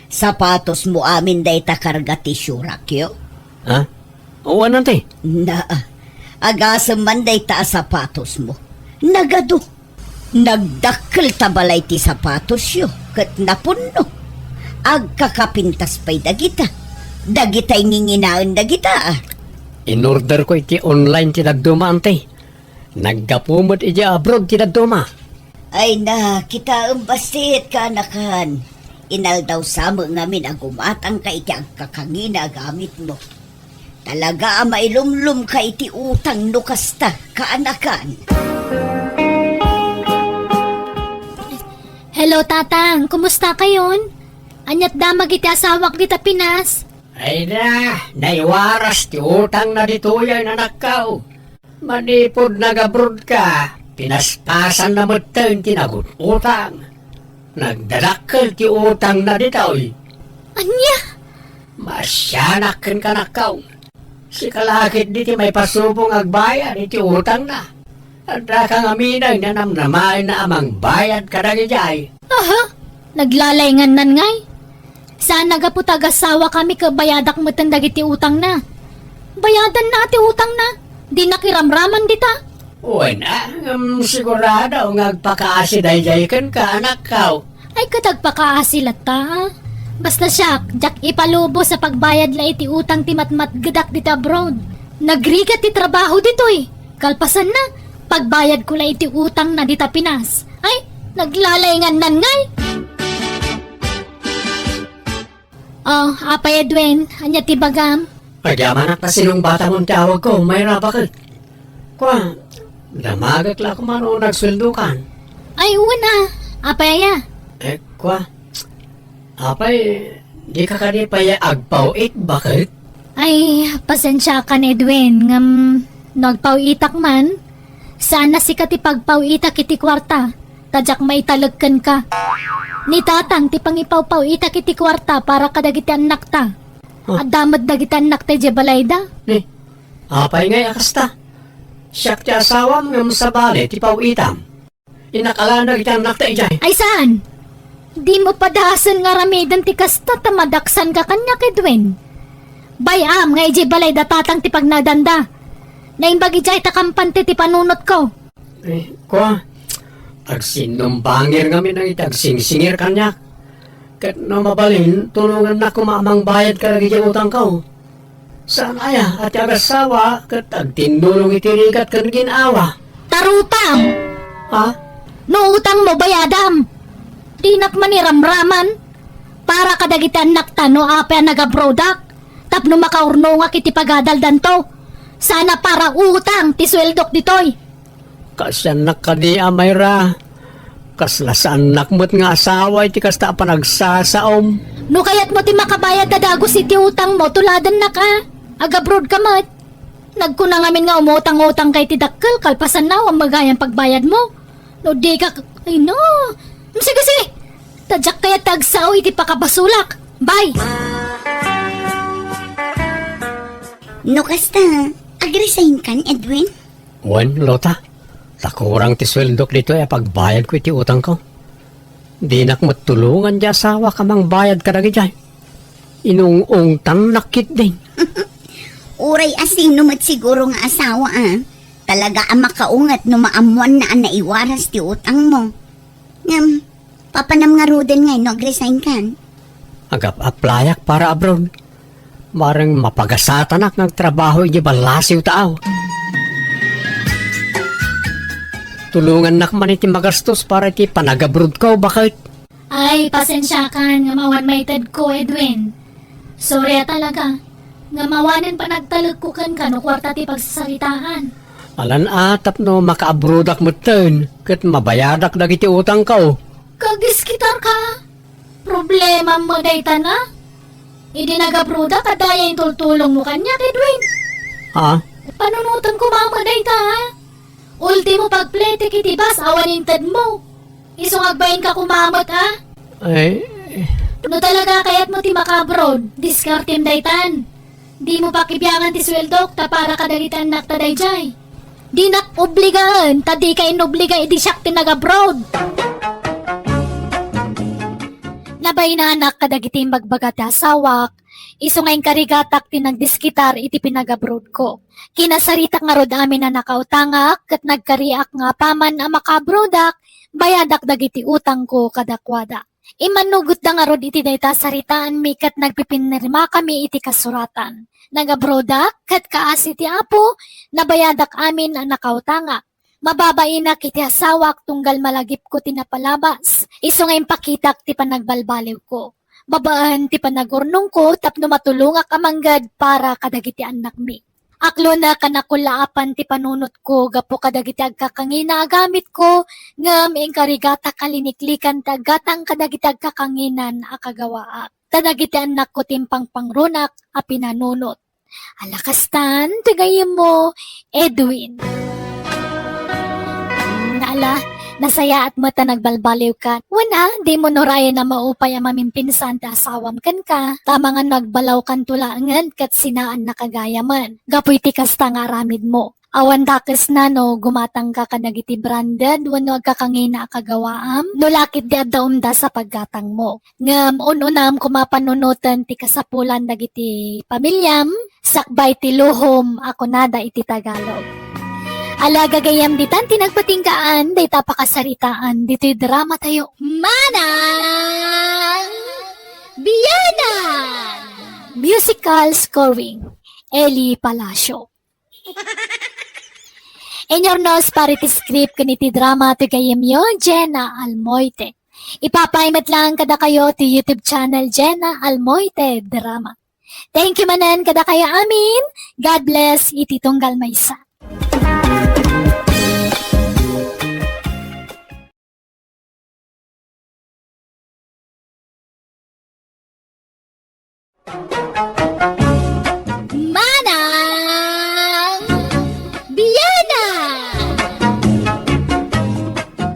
Sapatosmo amin dayta karga ti siurakyo? Ha? Wen, Ante. Na, agasem man dayta a sapatosmo. Nagadu. Nagdakkel ta balay ti sapatosyo ket napunno. Agkakapintas pay dagita. Dagitay nginginaen dagita, a. Inorderko iti online ti dadduma, Ante. Naggapu met idiay abroad ti dadduma. Ay na, kitaem bassit, kaanakan. Inaldaw sa met ngamin a gumatangka iti agkakangina a gamitmo. Talaga a mailumlomka iti utang no kasta, kaanakan. Hello, Tatang. Kumusta kayon? Aniat damag iti asawak dita Pinas? Ay na, naiwaras ti utangna ditoy a inanakko. Manipud nagabrodka, pinaspasanna metten ti nagut-utang. Nagdadakkel ti utangna ditoy. Ania? Maasianak kenka, anakko. Sika la ketdi ti maipasubong agbayad iti utangna. Addaka ngamin a namnamaenna a mangbayad kadagidiay. Aha, naglalaingnan ngay. Saan a gapu ta agasawakami ket bayadak metten dagiti utangna. Bayadanna ti utangna. Dinak iramraman dita. Wen, a, ngem sigurado nga agpakaasi daydiay kenka, anakko. Ay, ket agpakaasi latta, a. Basta siak, diak ipalubos a pagbayad la iti utang ti matmatgedak dita abroad. Nagrigat ti trabaho ditoy. Kalpasanna, pagbayadko la iti utangna dita Pinas. Ay, naglalaingnan ngay. Oh, Apay Edwin, ania ti bagam? Agyamanak ta sinungbatamon ti awagko, Mayra, baket. Kua, damagek la koma no nagsueldokan. Ay, wen a. Apay aya? Eh, kua, apay, dika kadi pay agpaw-it, baket? Ay, pasensiakan, Edwin, ngem no agpaw-itak man, saan a sika ti pagpaw-itak iti kuarta, ta diak maitalek kenka. Ni Tatang ti pangipawpaw-itak iti kuarta para kadagiti annakta. Ah. Adda met dagiti annakta idiay balayda. Ni, apay ngay a kasta? Siak ti asawam ngem sabali ti paw-itam. Inakalan dagiti annakta idiay. Ay, saan? Dimo padasen nga aramiden ti kasta ta madaksanka kaniak, Edwin. Bay-am nga idiay balayda Tatang ti pagnadanda. Naimbag idiay ta kampante ti panunotko. Eh, kua, agsinumbangir ngamin dagiti agsingsingir kaniak. Ket no mabalin, tulongannak koma a mangbayad kadagiti utangko. Saan aya a ti agasawa ket agtinnulong iti rigat ken gin-awa? Tarupam! Ha? No utangmo, bayadam! Dinak man iramraman para kadagiti annakta no apay a nagabrodak tapno makaurnongak iti pagadaldanto. Saan a para utang ti sueldok ditoy. Kaasiannak kadi a, Mayra. Kasla saannak met nga asawa iti kasta a panagsasaom. No kayatmo ti makabayad a dagus iti utangmo, tuladennak a. Agabrodka met. Nagkuna ngamin nga umutang-utangka iti dakkel, kalpasanna, awan met gayam pagbayadmo. No dika, ay no. Sige, sige. Ta diak kayat ti agsao iti pakabasolak. Bye! No kasta, agresign kan, Edwin? Wen, Lota. Ta kurang ti sueldok ditoy a pagbayadko iti utangko. Dinak met tulongan ti asawak a mangbayad kadagidiay. Inung-ungtannak ketdin. Uray a sino met siguro nga asawa, a. Talaga a makaunget no maammoanna a naiwaras ti utangmo. Ngem, papanam ngaruden ngay no agresign kan? Agap-aplayak para abroad. Bareng mapagasatanak nga agtrabaho idiay ballasiw ta aw. Tulongannak man iti magastos para iti panagabrodko, baket. Ay, pasensiakan nga awan maitedko, Edwin. Sorry a talaga. Ngem awanen panagtalekko kenka no kuarta ti pagsasaritaan. Alan a tapno makaabrodak metten ket mabayadak dagiti utangko. Kagdiskitarka? Problemam met dayta na? Idi nagabrodak, adda aya intultulongmo kaniak, Edwin? Ha? Panunotem koma met dayta, ha? Ultimo pagpletek iti bus awan intedmo. Isu nga agbainka koma met, a? Ay. No talaga kayatmo ti maka-abroad, diskartem daytan. Dimo pakibiangan ti sueldok ta para kadagiti annakta daydiay. Dinak obligaen, ta dika inobliga idi siak ti nag-abroad. Nabainanak kadagiti imbagbaga ti asawak, isu nga inkarigatak ti nagdiskitar iti pinag-abroadko. Kinasaritak ngarud amin a nakautangak, ket nagkariak nga apaman a maka-abroadak, bayadak dagiti utangko kadakuada. Immannugotta ngarud iti dayta a saritaanmi ket nagpipinirmakami iti kasuratan. Nag-abroadak, ket kaasi ti Apo, nabayadak amin a nakautangak. Mababainak iti asawak tunggal malagipko ti napalabas, isu nga impakitak ti panagbalbaliwko. Babaen ti panagurnongko tapno matulongak a manggad para kadagiti annakmi. Aklonek a nakullaapan ti panunotko gapu kadagiti agkakangina a gamitko, ngem inkarigatak a liniklikan ti aggatang kadagiti agkakanginan a kagawaak. Ta dagiti annakko ti impangpangrunak a pinanunot. Ala kastan, ti gayyemmo, Edwin. Ala, nasayaat met a nagbalbaliwka. Wen a, dimo nurayen a maupay a mamimpinsan ti asawam kenka, ta amangan no agbalawkanto laengen ket sinaannaka gayamen. Gapu iti kasta nga aramidmo. Awan dakesna no gumatangka kadagiti branded wenno agkakangina a kagawaam, no la ketdi adda umdas a paggatangmo. Ngem un-unam koma panunoten ti kasapulan dagiti pamiliam, sakbay ti luhom a kunada iti Tagalog. Ala, gagayyem, ditan ti nagpatinggaan dayta a pakasaritaan ditoy dramatayo. Manang Bianang! Musical scoring, Eli Palacio. Inyurnos para iti script ken iti drama ti gayyemyo, Jenna Almoite. Ipapaay met laeng kadakayo ti YouTube channel, Jenna Almoite Drama. Thank you manen kadakayo amin. God bless iti tunggal maysa. Manang Bianang!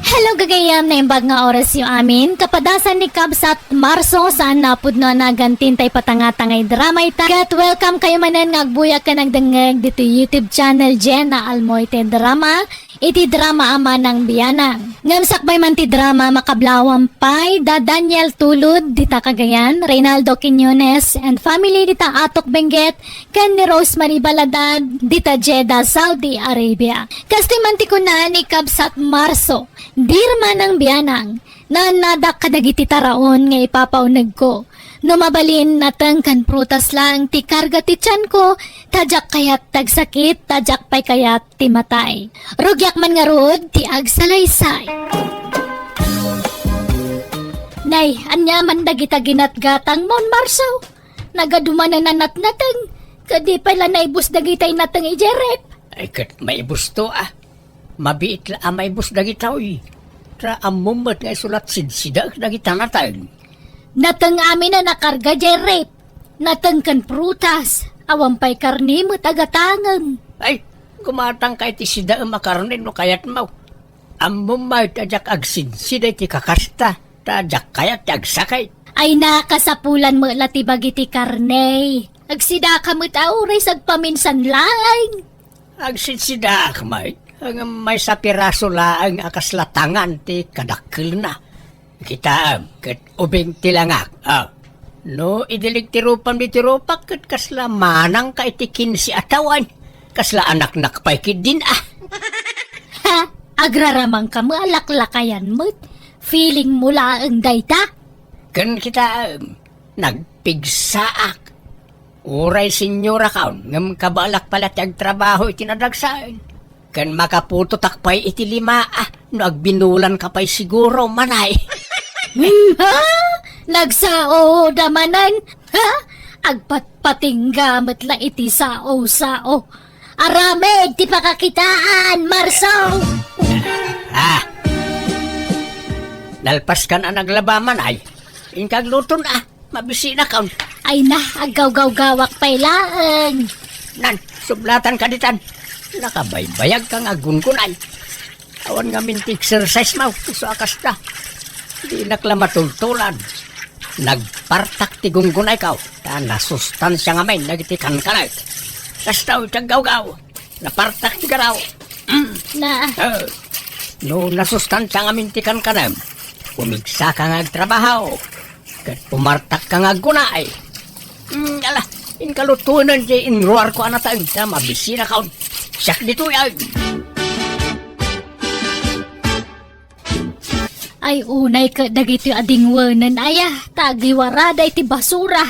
Hello, gagayyem, naimbag nga orasyo amin. Kapadasan ni Kabsat Marso, saan napudno a nagantin tay patangata nga idrama ita. Ket welcome kayo manen nga agbuya ken agdengngeg ditoy YouTube channel Jenna Almoite Drama. Iti drama a Manang Bianang. Ngem sakbay man ti drama, makablawan pay da Daniel Tulud dita Cagayan, Reynaldo Quiñones and family dita Atok Benguet, ken ni Rosemary Baladad dita Jeddah, Saudi Arabia. Kastoy man ti kuna ni Kabsat Marso, "Dear Manang Bianang, naannadak kadagiti taraon nga ipapaunegko. No mabalin, nateng ken prutas laeng ti karga ti tianko, ta diak kayat ti agsakit, ta diak pay kayat ti matay. Rugiak man ngarud ti agsalaysay." Nay, ania man dagita ginatgatangmon, Marso? Nagadu manen a natnateng, ket di pay la naibus dagitay nateng idiay ref. Ay, ket maibusto, a. Mabiit la a maibus dagitoy. Ta ammom met nga isu la sidsidaek dagita nateng. Nateng amin a nakarga diay ref. Nateng ken prutas. Awan pay karne met a gatangem. Ay, gumatangka iti sidaem a karne no kayatmo. Ammom met a diak agsidsida iti kakasta, ta diak kayat ti agsakit. Ay, nakasapulan met la ti bagi ti karne. Agsidaka met a uray sagpaminsan laeng. Agsidsidaak met, ngem maysa piraso laeng a kasla tangan ti kadakkelna. Kitaem, ket ubing ti langak. Ah, no idilig ti rupam ditoy rupak, ket kasla manangka iti kinse a tawen. Kasla anaknak pay ketdin, a. Ha? Agraramanka met a laklakayan met. Feeling mo laeng dayta? Ken kitaem, nagpigsaak. Uray senyorakon, ngem kabaelak pay la ti agtrabaho iti nadagsen. Ken makaputotak pay iti lima, a, no agbinulanka pay siguro, manay. Hmm, ha? Nagsaoda manen? Ha? Agpatpatingga met la iti sao-sao. Aramid ti pakakitaan, Marso! Ah! Nalpaskan a naglaba, manay. Inka agluton, a. Mabisinakon. Ay na, aggawgawgawak pay laeng. Nan, sublatanka ditan. Nakabaybayagka nga aggungunay. Awan ngamin ti exercise mo, isu a kasta. Dinak la matultulan. Nagpartak ti gunggunayko, ta nasustansia ngamin dagiti kankanak. Kasta ti aggawgaw, napartak ti garaw. Mm. Na. Eh, no nasustansia ngamin ti kankanak, pumigsaka nga agtrabaho. Ket pumartakka nga aggunay. Mm, ala, inkalutoen diay inruarko a nateng ta mabisinakon. Siak ditoy ay. Ay, unay ket dagitoy a dingwenen, aya, ta agiwarada iti basura.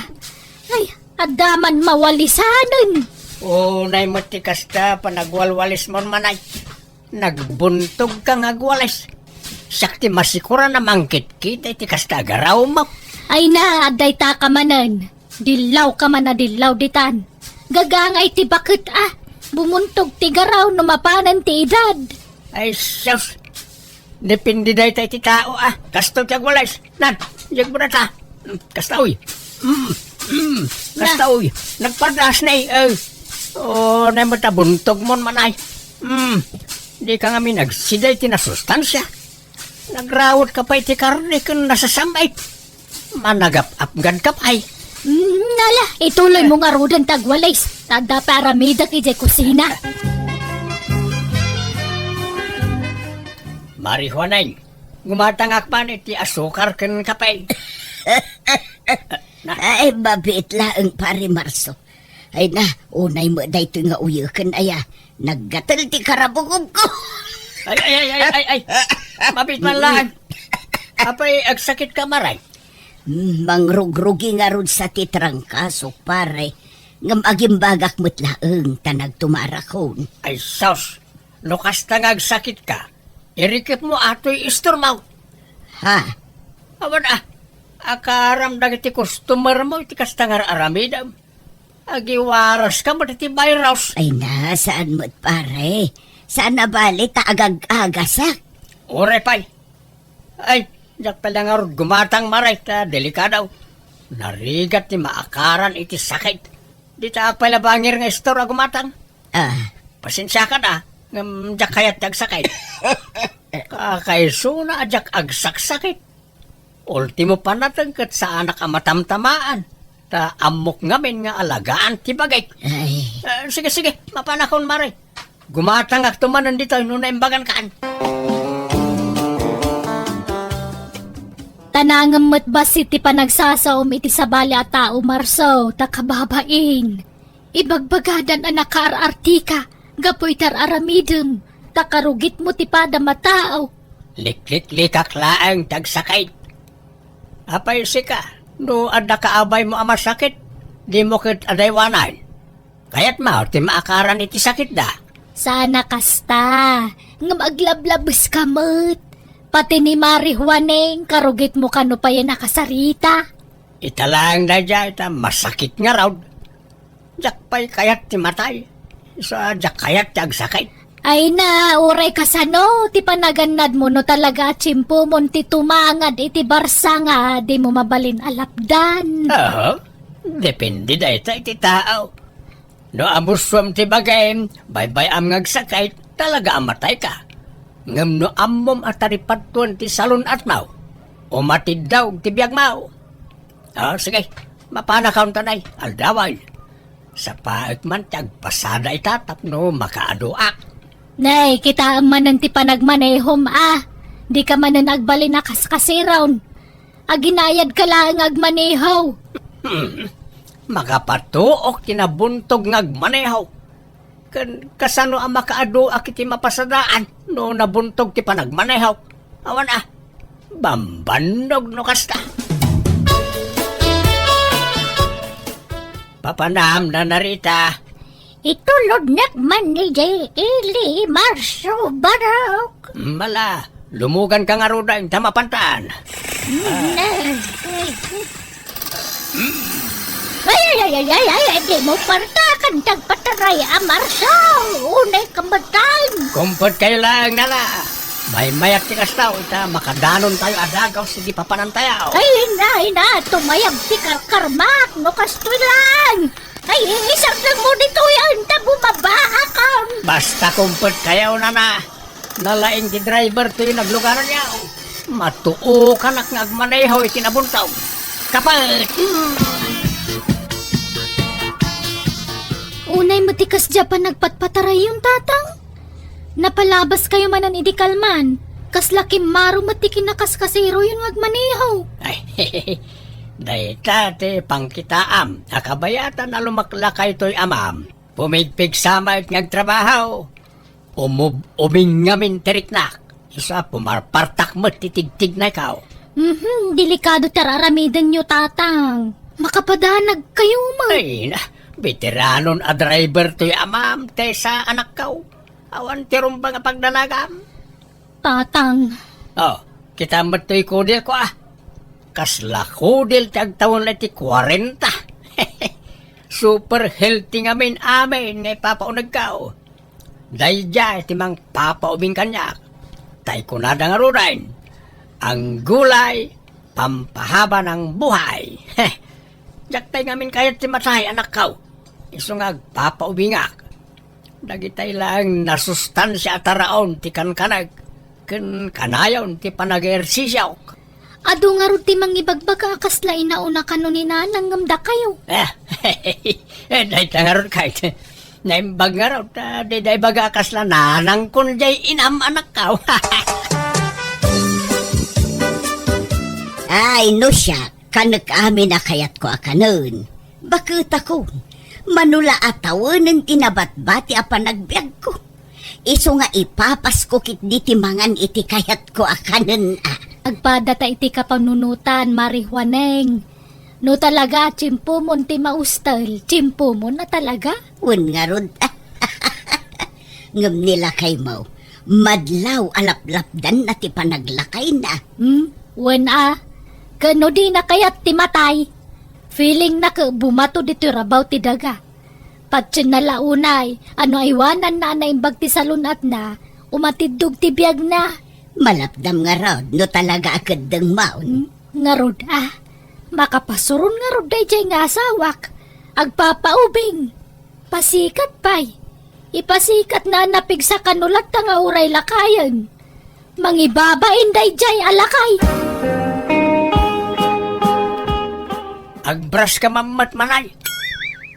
Ay, adda man mawalisanen. Unay met ti kasta, panagwalwalismon manay. Nagbuntogka nga agwalis. Siak ti masikuran a mangkitkita iti kasta a garawmo. Ay na, adda itaka manen. Dillawka man a dillaw ditan. Gagangay ti baket a. Bumuntog ti garaw no mapanen ti edad. Ay, sus. Depende dayta iti tao a. Kasto ti agwalis. Nan, diak mo data. Mm, kasta, uy. Mm, mm, kasta, uy. Nagpardaas na, eh. Eh. Oh, nay mo ta buntog mon manay. Mm. Di ka ngamin agsida iti nasustansia. Nagrawotka pay ti karne ken nasasam-it. Managap-apganka pay. Mm, nala, ituloy mo ngaruden ti agwalis. Ta adda pay aramidek idiay kusina. Mari Juaneng, gumatangak man iti asukar ken kape. Na. Ay, mabiit laeng, Pare Marso. Ay na, unay met daytoy nga uyeken aya. Naggatel ti karabukobko. Ay, ay, ay, ay, ay, ay. Mabiit man laeng. Apay, agsakitka, Mare? Hmm, mangrugrugi ngarud sa ti trangkasok, pare. Ngem agimbagak met laeng ta nagtumarakon. Ay, sus. No kasta nga agsakitka, irikepmo atoy istormo. Ha? Awan a, akaram dagiti customermo iti kasta nga ar-aramidem. Agiwaraska met iti virus. Ay na, saan met, pare? Saan a bali ta agag-agasak? Uray pay. Ay, diak pay la ngarud gumatang, Mare, ta delikado. Narigat ti maakaran iti sakit. Dita ak pay la bangir nga istor a gumatang. Ah. Pasensiakan a, ngem diak kayat ti agsakit. Kakaisuna a diak agsaksakit. Ultimo pay nateng ket saanak a matamtamaan. Ta ammok ngamin nga alagaan ti bagik. Ay. Eh, sige, sige, mapanakon, Mare. Gumatangakto manen ditoy no naimbagankan. Ta nangem met bassit ti panagsasaom iti sabali a tao, Marso, ta kababain. Ibagbagadan a nakaar-artika gapu iti ar-aramidem, ta karugitmo ti padam a tao. Likliklikak laeng ti agsakit. Apay sika, no adda kaabaymo a masakit, dimo ket adaywanan? Kayatmo ti maakaran iti sakitda? Saan a kasta, ngem aglablabeska met. Pati ni Mari Juaneng, karugitmo kano payen a kasarita. Ita laeng daydiay ta masakit ngarud. Diak pay kayat ti matay. Isu a diak kayat ti agsakit. Ay na, uray kasano ti panagannadmo no talaga a tiempomon ti tumangad iti barsa nga dimo mabalin a lapdan? Aha. Depende dayta iti tao. No amusuam ti bagim, baybay-am nga agsakit, talaga a matayka. Ngem no ammom a taripadtuan ti salun-atmo, umatiddog ti biagmo. Ah, sige, mapanakon ta nay, aldawan. Sapaek man ti agpasada ita tapno makaaduak. Nay, kitaem manen ti panagmanehom a. Dika manen agbalin a kaskasiron. Aginayadka laeng nga agmaneho. Hmm. Makapatuok ti nabuntog nga agmaneho. Ken kasano a makaaduak iti mapasadaan no nabuntog ti panagmaneho? Awan a, bambannog no kasta. Papanam, Nana Rita. Itulodnak man ni J L Marso Barok. Mala, lumuganka ngaruden ta mapantan. Ay, ay, ay, ay, ay, ay, di mo partakan ti agpataray a Marso. Unay kamatan. Kumpetkayo laeng, Nana. Maymayat ti kasta, ita makadanontayo a dagaw sidi papanantayo. Ay, ina, ina, tumayab ti karkarmak, no kastoy lang. Ay, isardengmo ditoy, anta bumabaakon. Basta kumpetkayo, Nana. Nalaing ti driver toy naglugaranyo. Matuokanak nga agmaneho iti nabuntog. Kapet! Hmm. Unay met ti kasdiay a panagpatpatarayon, Tatang. Napalabaskayo manen idi kalman. Kasla kimmaro met ti kinakaskaseroyon nga agmaneho. Ay, dayta ti pangkitaam a kabayatan a lumaklakay toy amam. Pumigpigsa met nga agtrabaho. Umub-ubing ngamin ti riknak. Isu a pumarpartak met ti tigtignayko. Mhm, delikado ti ar-aramidenyo, Tatang. Makapadanagkayo met. Ay, na, beteranon a driver toy amam, Tessa, anakko. Awan ti rumbeng a pagdanagam. Tatang. Oh, kita met toy kudelko, ah. Kasla kudel ti agtawen la iti kuarenta. Super healthy ngamin amin nga ipapaunegko. Daydiay ti mangpapaubing kaniak. Tay kunada ngaruden, "Ang gulay, pampahaba ng buhay." Heh. Diak pay ngamin kayat ti matay, anakko. Isu nga agpapaubingak. Dagitay laeng nasustansia a taraon ti kankaneg ken kanayon ti panag-ehersisiok. Adu ngarud ti mangibagbaga a kasla inauna kano ni Nanang ngem dakayo. Ah, eh, dayta ngarud kayat. Naimbag ngarud, ah, dayta ibaga a kasla nanangkon jay inam, anakko. Ay, no siak, kanek amin a kayatko a kanen. Baketakon, mano la a tawenen ti nabatbati a panagbiagko. Isu nga ipapasko ketdi ti mangan iti kayatko a kanen a. Agpada ta iti kapanunotan, Mari Juaneng. No talaga a tiempomon ti maustel, tiempomon a talaga. Wen ngarud. Ngem ni lakaymo, madlaw a laplapdanna ti panaglakayna. Hmm? Wen a, ken no dina kayat ti matay, feelingna ket bumato ditoy rabaw ti daga. Patienna la unay a no aywananna a naimbag ti salun-atna, umatiddog ti biagna. Malapdam ngarud no talaga a keddengmon. Hmm? Ngarud a, makapasuron ngarud daydiay nga asawak. Agpapaubing. Pasikat pay. Ipasikatna a napigsa kano latta nga uray lakayen. Mangibabain daydiay a lakay. Agbrush ka mammet manay.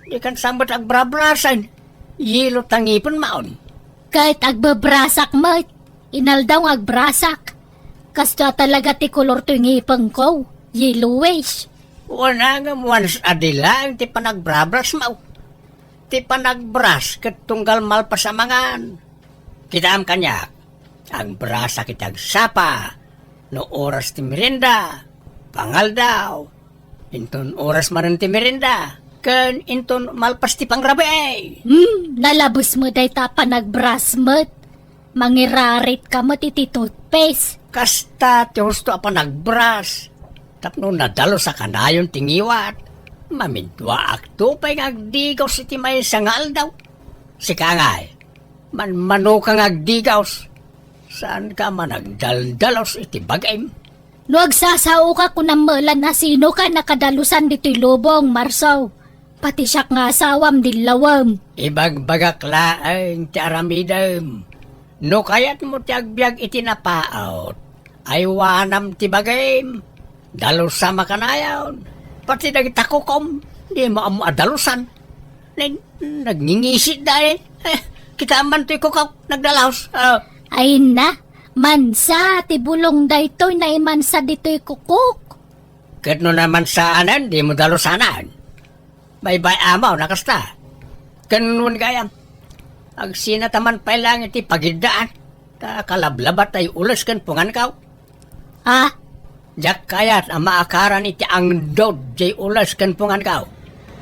Dikan sa met agbrabrasen. Yelo ta ngipenmon. Ket agbebrasak met. Inaldaw nga agbrasak. Kastoy a talaga ti kolor toy ngipenko. Yellowish. Wen a ngem once a day laeng ti panagbrabrasmo. Ti panagbras ket tunggal malpas a mangan. Kitaem kaniak, agbrasak iti agsapa, no oras ti merienda, pangaldaw, inton oras manen ti merienda, ken inton malpas ti pangrabii. Hmm, nalabes met dayta a panagbras met. Mangirarit ka met iti toothpaste. Kasta ti husto a panagbras. Tapno nadalus a kanayon ti ngiwat, mamidwaakto pay nga agdigaws iti maysa nga aldaw. Sika ngay, manmanoka nga agdigaws. Saanka a managdaldalus iti bagim. No agsasaoka, kunam met la a sinoka a nakadalusan ditoy lubong, Marso. Pati siak nga asawam, dillawem. Ibagbagak laeng ti aramidem. No kayatmo ti agbiag iti napaut, aywanam ti bagim. Dalusam a kanayon. Pati dagita kukom, dimo ammo a dalusan. Nen, nagngingisi da eh. Eh, kitaem man toy kukok, nagdalus. Ah. Ay na, mansa ti bulong daytoy, naimansa ditoy kukok. Ket no namansaanen, dimo dalusanan. Baybay-am a kasta. Ken wen gayam, agsinataman pay laeng iti pagiddaan, ta kalablaba tay ules ken punganko. Ah? Diak kayat a maakaran iti angdod jay ules ken punganko,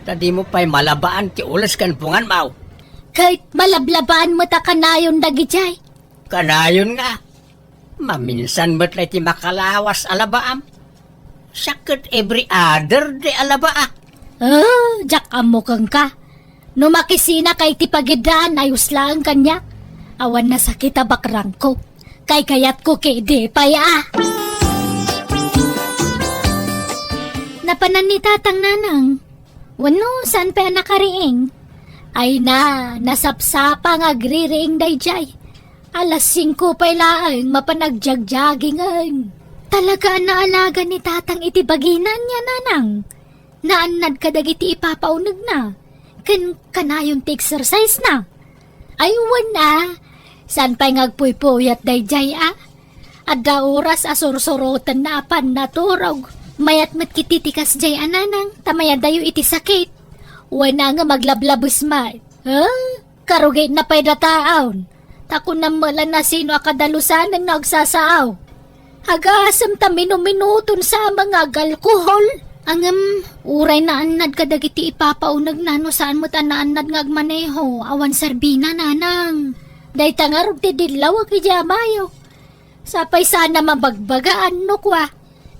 ta dimo pay malabaan ti ules ken punganmo. Ket malablabaan met a kanayon dagidiay. Kanayon nga, maminsan met la iti makalawas a labaam. Siak ket every other day a labaak. Ah, diak ammo kenka. No makisinaka iti pagiddaan, ayos laeng kaniak. Awan nasakit a bakrangko. Kaykayatko ketdi pay a. Napanan ni Tatang, Nanang? Wenno, saan pay a nakariing? Ay na, nasapsapa nga agririing daydiay. Alas singko pay laeng mapan agjagjagingen. Talaga a naalaga ni Tatang iti bagina, ania, Nanang? Naannad kadagiti ipapaunegna, ken kanayon ti exercise-na. Ay, wen a, saan pay nga agpuypuyat daydiay a? Adda oras a sursurotenna a pannaturog. Mayat met ketdi ti kasdiay a, Nanang, ta mayadayo iti sakit. Wen a nga aglablabes met. Huh? Karugitna pay dataon, ta kunam met la no sino a kadalusanen no agsasaaw. Agasem ta minuminuton sa nga agalkohol. Ngem, uray naannad kadagiti ipapaunegna no saan met a naannad nga agmaneho, awan serbina, Nanang. Dayta ngarud ti dillawek idiay amayo. Sapay saan a mabagbagaan no kua,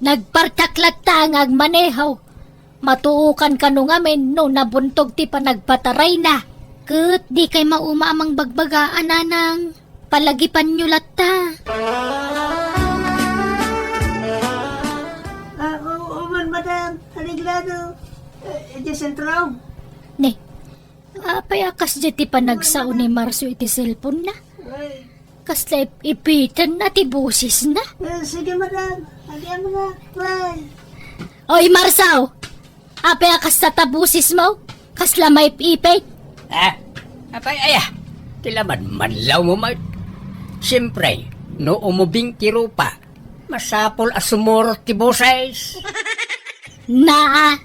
nagpartak latta nga agmaneho. Matuokan kano ngamin no nabuntog ti panagpatarayna. Ket dikay mauma a mangbagbaga a, Nanang, palagipanyo latta. Ah, oo man, madam. Areglado. Eh, idiay sentro. Ne, apay a kasdiay ti panagsao ni Marso iti cellphone-na? Ay. Kasla ip-, ipitenna ti bosesna? Eh, sige, madam. Agian mo na. Bye. Oy, Marso! Apay a kasta ta bosesmo? Kasla maip-ipit? Ah, apay aya? Ti laman manlaw mo met. Siyempre, no umubing ti rupa, masapul a sumurot ti boses. Naa,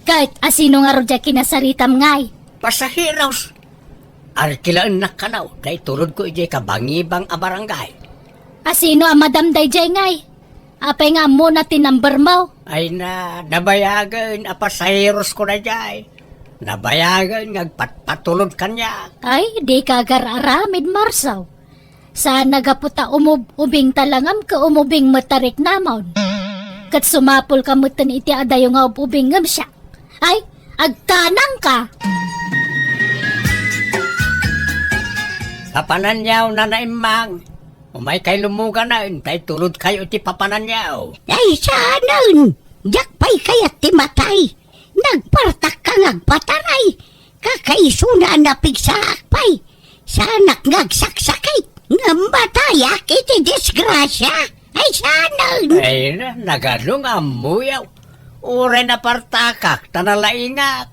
ket asino ngarud diay kinasaritam ngay? Pasaheros. Arkilaennak kano, ta itulodko idiay kabangibang a barangay. Asino a madam daydiay ngay? Apay nga ammona ti number mo? Ay na, nabayagen a pasaherosko daydiay. Nabayagen nga agpatpatulod kaniak. Ay, dika agar-aramid, Marso. Saan a gapu ta umub-ubing ta langam ket umubing met ta riknamon. Ket sumapulka metten iti adayo nga ub-ubing ngem siak. Ay, agtanangka! Papananyaw, Nana Immang. Umaykay lumuganen, ta itulodkayo iti papananyaw. Ay, saanen! Diak pay kayat ti matay. Nagpartakka nga agpataray. Kakaisuna a napigsaak pay. Saanak nga agsaksakit. Ngem matayak iti disgrasia. Ay, saanen! Ay, na, nagano nga ammoyo? Uray napartakak, ta nalaingak.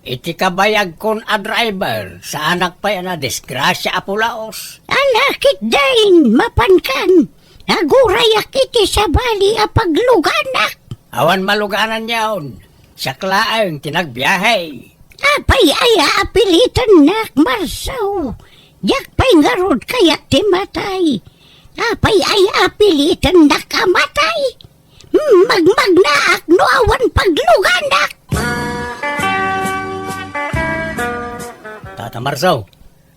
Iti kabayagkon a driver, saanak pay a nadisgrasia a pulaos. Ala, ketdin, mapankan. Agurayak iti sabali a pagluganak. Awan malugananyon. Siak laeng ti nagbiahe. Apay aya a pilitennak, Marso? Diak pay ngarud kayat ti matay. Apay aya a pilitennak a matay? Hmm, magmagnaak no awan pagluganak. Tata Marso,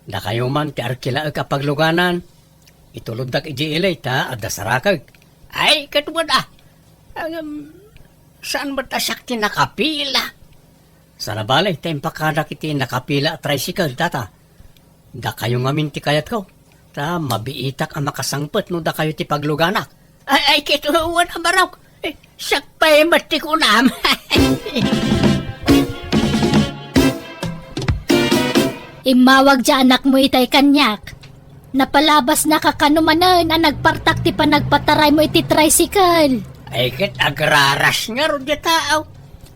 dakayo man ti arkilaek a pagluganan. Ituloddak idiay ili ta adda sarakek. Ay, ket wen a. Ngem, saan met a siak ti nakapila? Sana bale, ta impakanak iti nakapila a tricycle, tata. Dakayo ngamin ti kayatko. Ta mabiitak a makasangpet no dakayo ti pagluganak. Ay, ay, ket wen a, Marok. Eh, siak pay met ti kunam. Immawag diay anakmo itay kaniak. Napalabasnaka kano manen a nagpartak ti panagpataraymo iti tricycle. Ay, ket agraras ngarud diay tao.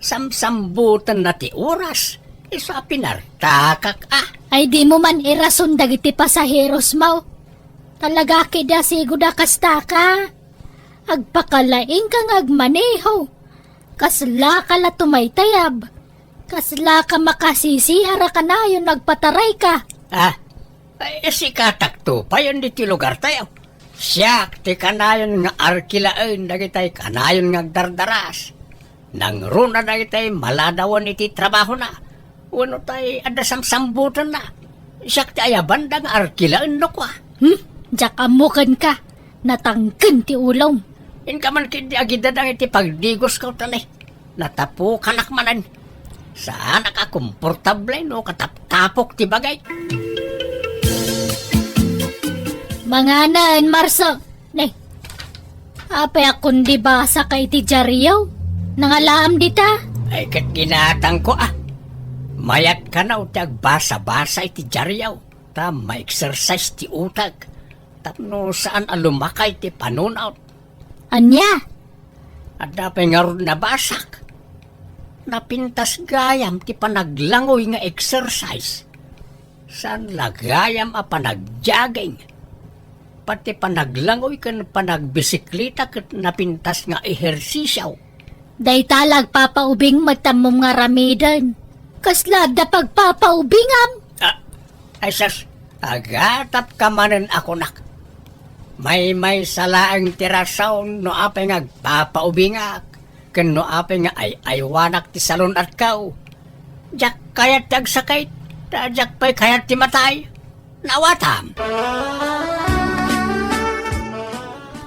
Samsambutenna ti oras. Isu a pinartakak a. Ay, dimo man irason dagiti pasaherosmo. Talaga ketdi a sigud a kastaka. Agpakalaingka nga agmaneho. Kaslaka la tumaytayab. Kaslaka makasisiar a kanayon no agpatarayka. Ah, ay, sikatakto payen ditoy lugartayo. Siak ti kanayon nga arkilaen dagitay kanayon nga agdardaras. Nangruna dagitay maladawen iti trabahona. Wenno tay adda samsambutenna. Siak ti ayabanda nga arkilaen no kua. Hmm? Diak ammo kenka. Natangken ti ulom. Inka man ketdi agidadang iti pagdigosko, ta ne, natapukanak manen. Saanak a komportable no kataptapok ti bagay. Manganen, Marso. Ne, apay a kundi basaka iti diario? Nangalaam dita? Ay, ket ginatangko a. Mayat kano ti agbasa-basa iti diario. Ta ma-exercise ti utek. tapno saan a lumakay ti panunot. Ania? Adda pay ngarud nabasak. Napintas gayam ti panaglangoy nga exercise. Saan la gayam a panagjogging. Pati panaglangoy ken panagbisikleta ket napintas nga ehersisio. Dayta la agpapaubing met ammom nga aramiden. Kasla adda pagpapaubingam? Ah, ay sus, agatapka manen a kunak. Maymaysa laeng ti rason no apay nga agpapaubingak, ken no apay nga ay-aywanak ti salun-atko. Diak kayat ti agsakit, ta diak pay kayat ti matay. Naawatam.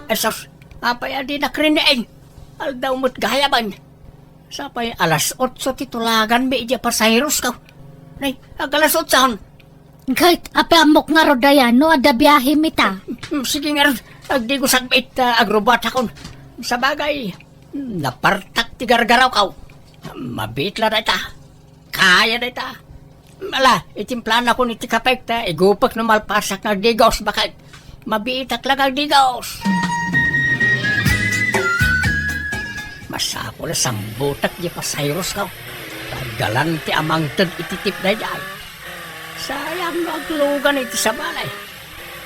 Ay sus, apay a dinak rinniing? Aldaw met gayamen. Sapay alas otso ti tulaganmi idiay pasaherosko. Nay, ag-alas otson. Ket, apay ammok ngarud aya no adda biahemi ta? Mm, sige ngarud, agdigosakmi ta agrubatakon. Sabagay, napartak ti gargarawko. Mabiit la dayta. Kaya dayta. Ala, itimplaanakon iti kapek ta igupek no malpasak nga agdigos, baket mabiitak la nga agdigos. Masapul a sambutak di pasaherosko. Paggalan ti amangted iti tipdayday. Sayang no aglugan iti sabali.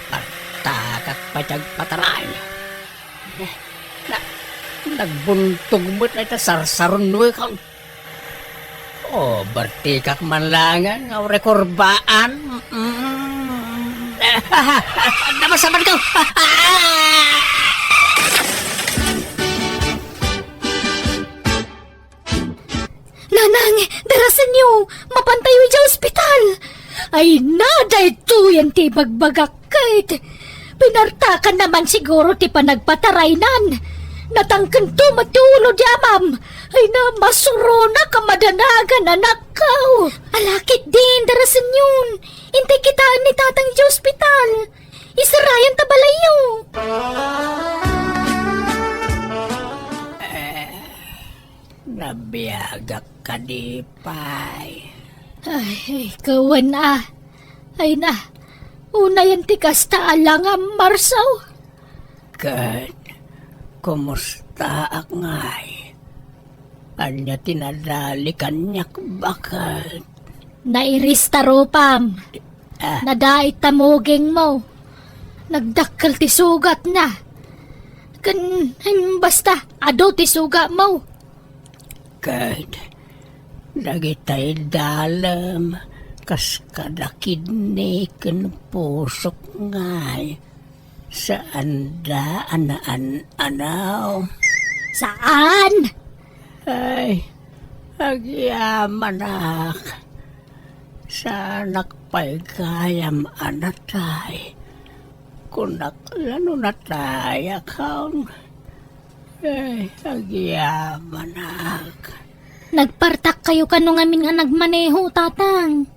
Partakak pay ti agpataray. Eh, na, nagbuntog met dayta sarsarunnoekon. Oh, bertikak man laengen nga urekurbaan. Mm. Namasamanko. Nanang, darasenyo, mapantayo idiay ospital. Ay na, daytoyen ti ibagbagak ket pinartakan na man siguro ti panagpataraynan. Natangkento met ti ulo di amam. Ay na, masuronak a madanagan, anakko. Ala ketdin, darasenyon. Intay kitaen ni Tatang idiay ospital. Isarayan ta balayyo. Eh, nabiagak kadi pay. Ay, kawan a. Ay na, unayen ti kasta a langam, Marsaw. Ket, kumustaak ngay? Ania ti nadali kaniak, baket? Nairis ta rupam. Ah. Nadait ta mugingmo. Nagdakkel ti sugatna. Ken, em, basta, adu ti sugatmo. Ket dagitay dalem kas kada kidney ken pusok ngay, saanda a naan-anaw. Saan? Ay, agyamanak. Saanak pay gayam a natay. Kunak la no natayakon. Ay, agyamanak. Nagpartakkayo kano ngamin a nagmaneho, Tatang.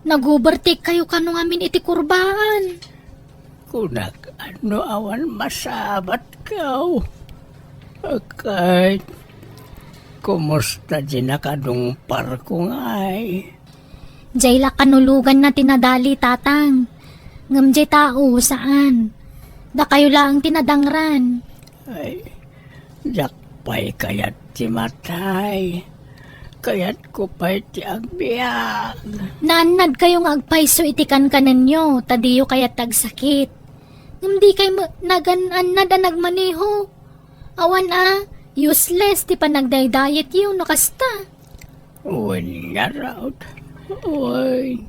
Nag-overtake kayo kano ngamin iti kurbaan. Kunak, no awan masabatko. Ket, kumusta di nakadungparko ngay? Jay la kanuloganna ti nadali, Tatang. Ngem jay tao, saan. Dakayo laeng ti nadangran. Ay, diak pay kayat ti matay. Kayatko pay ti agbiag. Naannadkayo nga agpayso iti kankanenyo, ta diyo kayat ti agsakit. Ngem dikay met nagan-annad a nagmaneho. Awan a, useless ti panagdaydayetyo no kasta. Wen ngarud. Wen,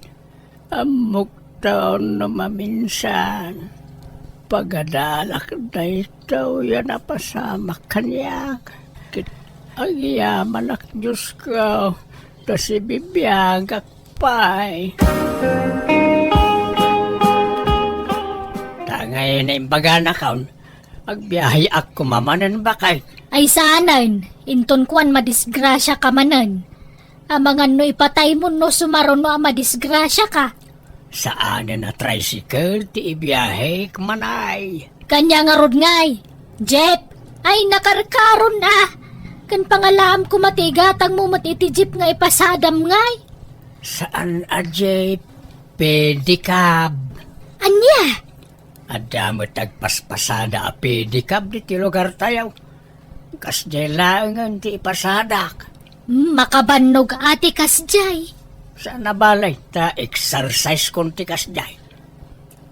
ammok taon no maminsan. Pagadalak daytoy a napasamak kaniak. Ket agyamanak, Diosko, ta sibibiagak pay. Ta ngay naimbaganakon, agbiaheak koma manen, baket. Ay saanen, inton kuan madisgrasiaka manen. Amangan no ipataymo no sumaruno a madisgrasiaka. Saanen a tricycle ti ibiahek manay. Kanya ngarud ngay, jeep. Ay, nakarkaron a. Ken pangalaam koma ti igatangmo met iti jeep nga ipasadam ngay. Saan a jeep, pedicab. Ania? Adda met agpaspasada a pedicab ditoy lugartayo. Kasdiay laengen ti ipasadak. Makabannog a ti kasdiay. Saan a bale ta exercise kon ti kasdiay.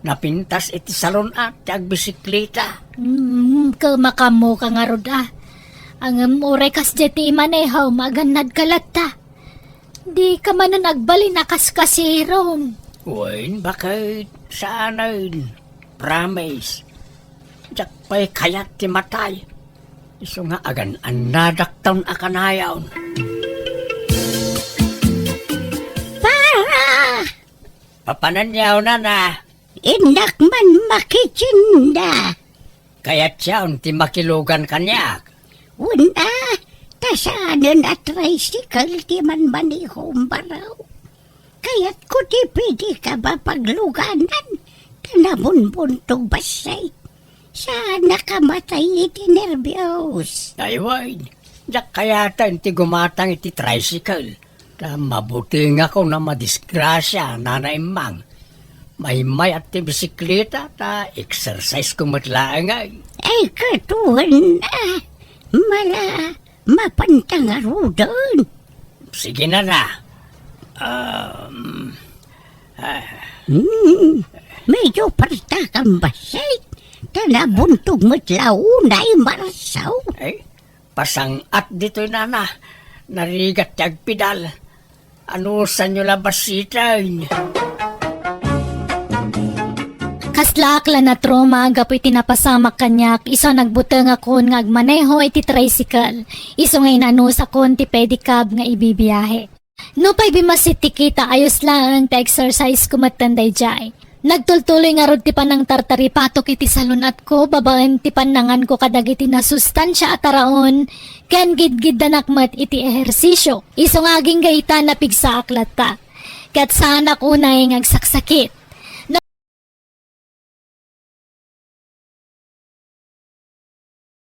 Napintas iti salon a ti agbisikleta. Mm, ket makaammoka ngarud a. Ngem uray kasdiay ti imaneho, magannadka latta. Dika manen agbalin a kaskasirom. Wen, baket saanen. Promise. Diak pay kayat ti matay. Isu nga agan-annadakton a kanayon. Para! Papananyaw, nana. Innak man makitinda. Kayatyon ti makilugan kaniak. Wen a, ta saanen a tricycle ti manmanehom, baro. Kayatko ti pedicab a pagluganan, ta nabunbuntog bassit. Saan a kamatay iti nerbios. Ay, wen, diak kayaten ti gumatang iti tricycle. Ta mabutengakon a madisgrasia, Nana Emmang. Maymayat ti bisikleta, ta exercise ko met laeng ay. Ay, ket wen a, mala, mapanta ngaruden. Sige, nana. Um, ah. Hmm, medyo partakam bassit. Ta nabuntog met la unay Marso. Ay, pasang-at ditoy, nana. Narigat ti agpidal. Anusanyo la bassiten? Kaslaak la natrauma gapu iti napasamak kaniak isu a nagbutengakon nga agmaneho iti tricycle, isu nga inanusakon ti pedicab nga ibibiahe. Nupay bimmassit ti kita, ayos laeng ti exercise ko metten daydiay. Nagtultuloy ngarud ti panangtartaripatok iti salun-atko babaen ti pannanganko kadagiti nasustansia a taraon ken gidgiddanak met iti ehersisio. Isu nga agingga ita, napigsaak latta. Ket saanak unay nga agsaksakit.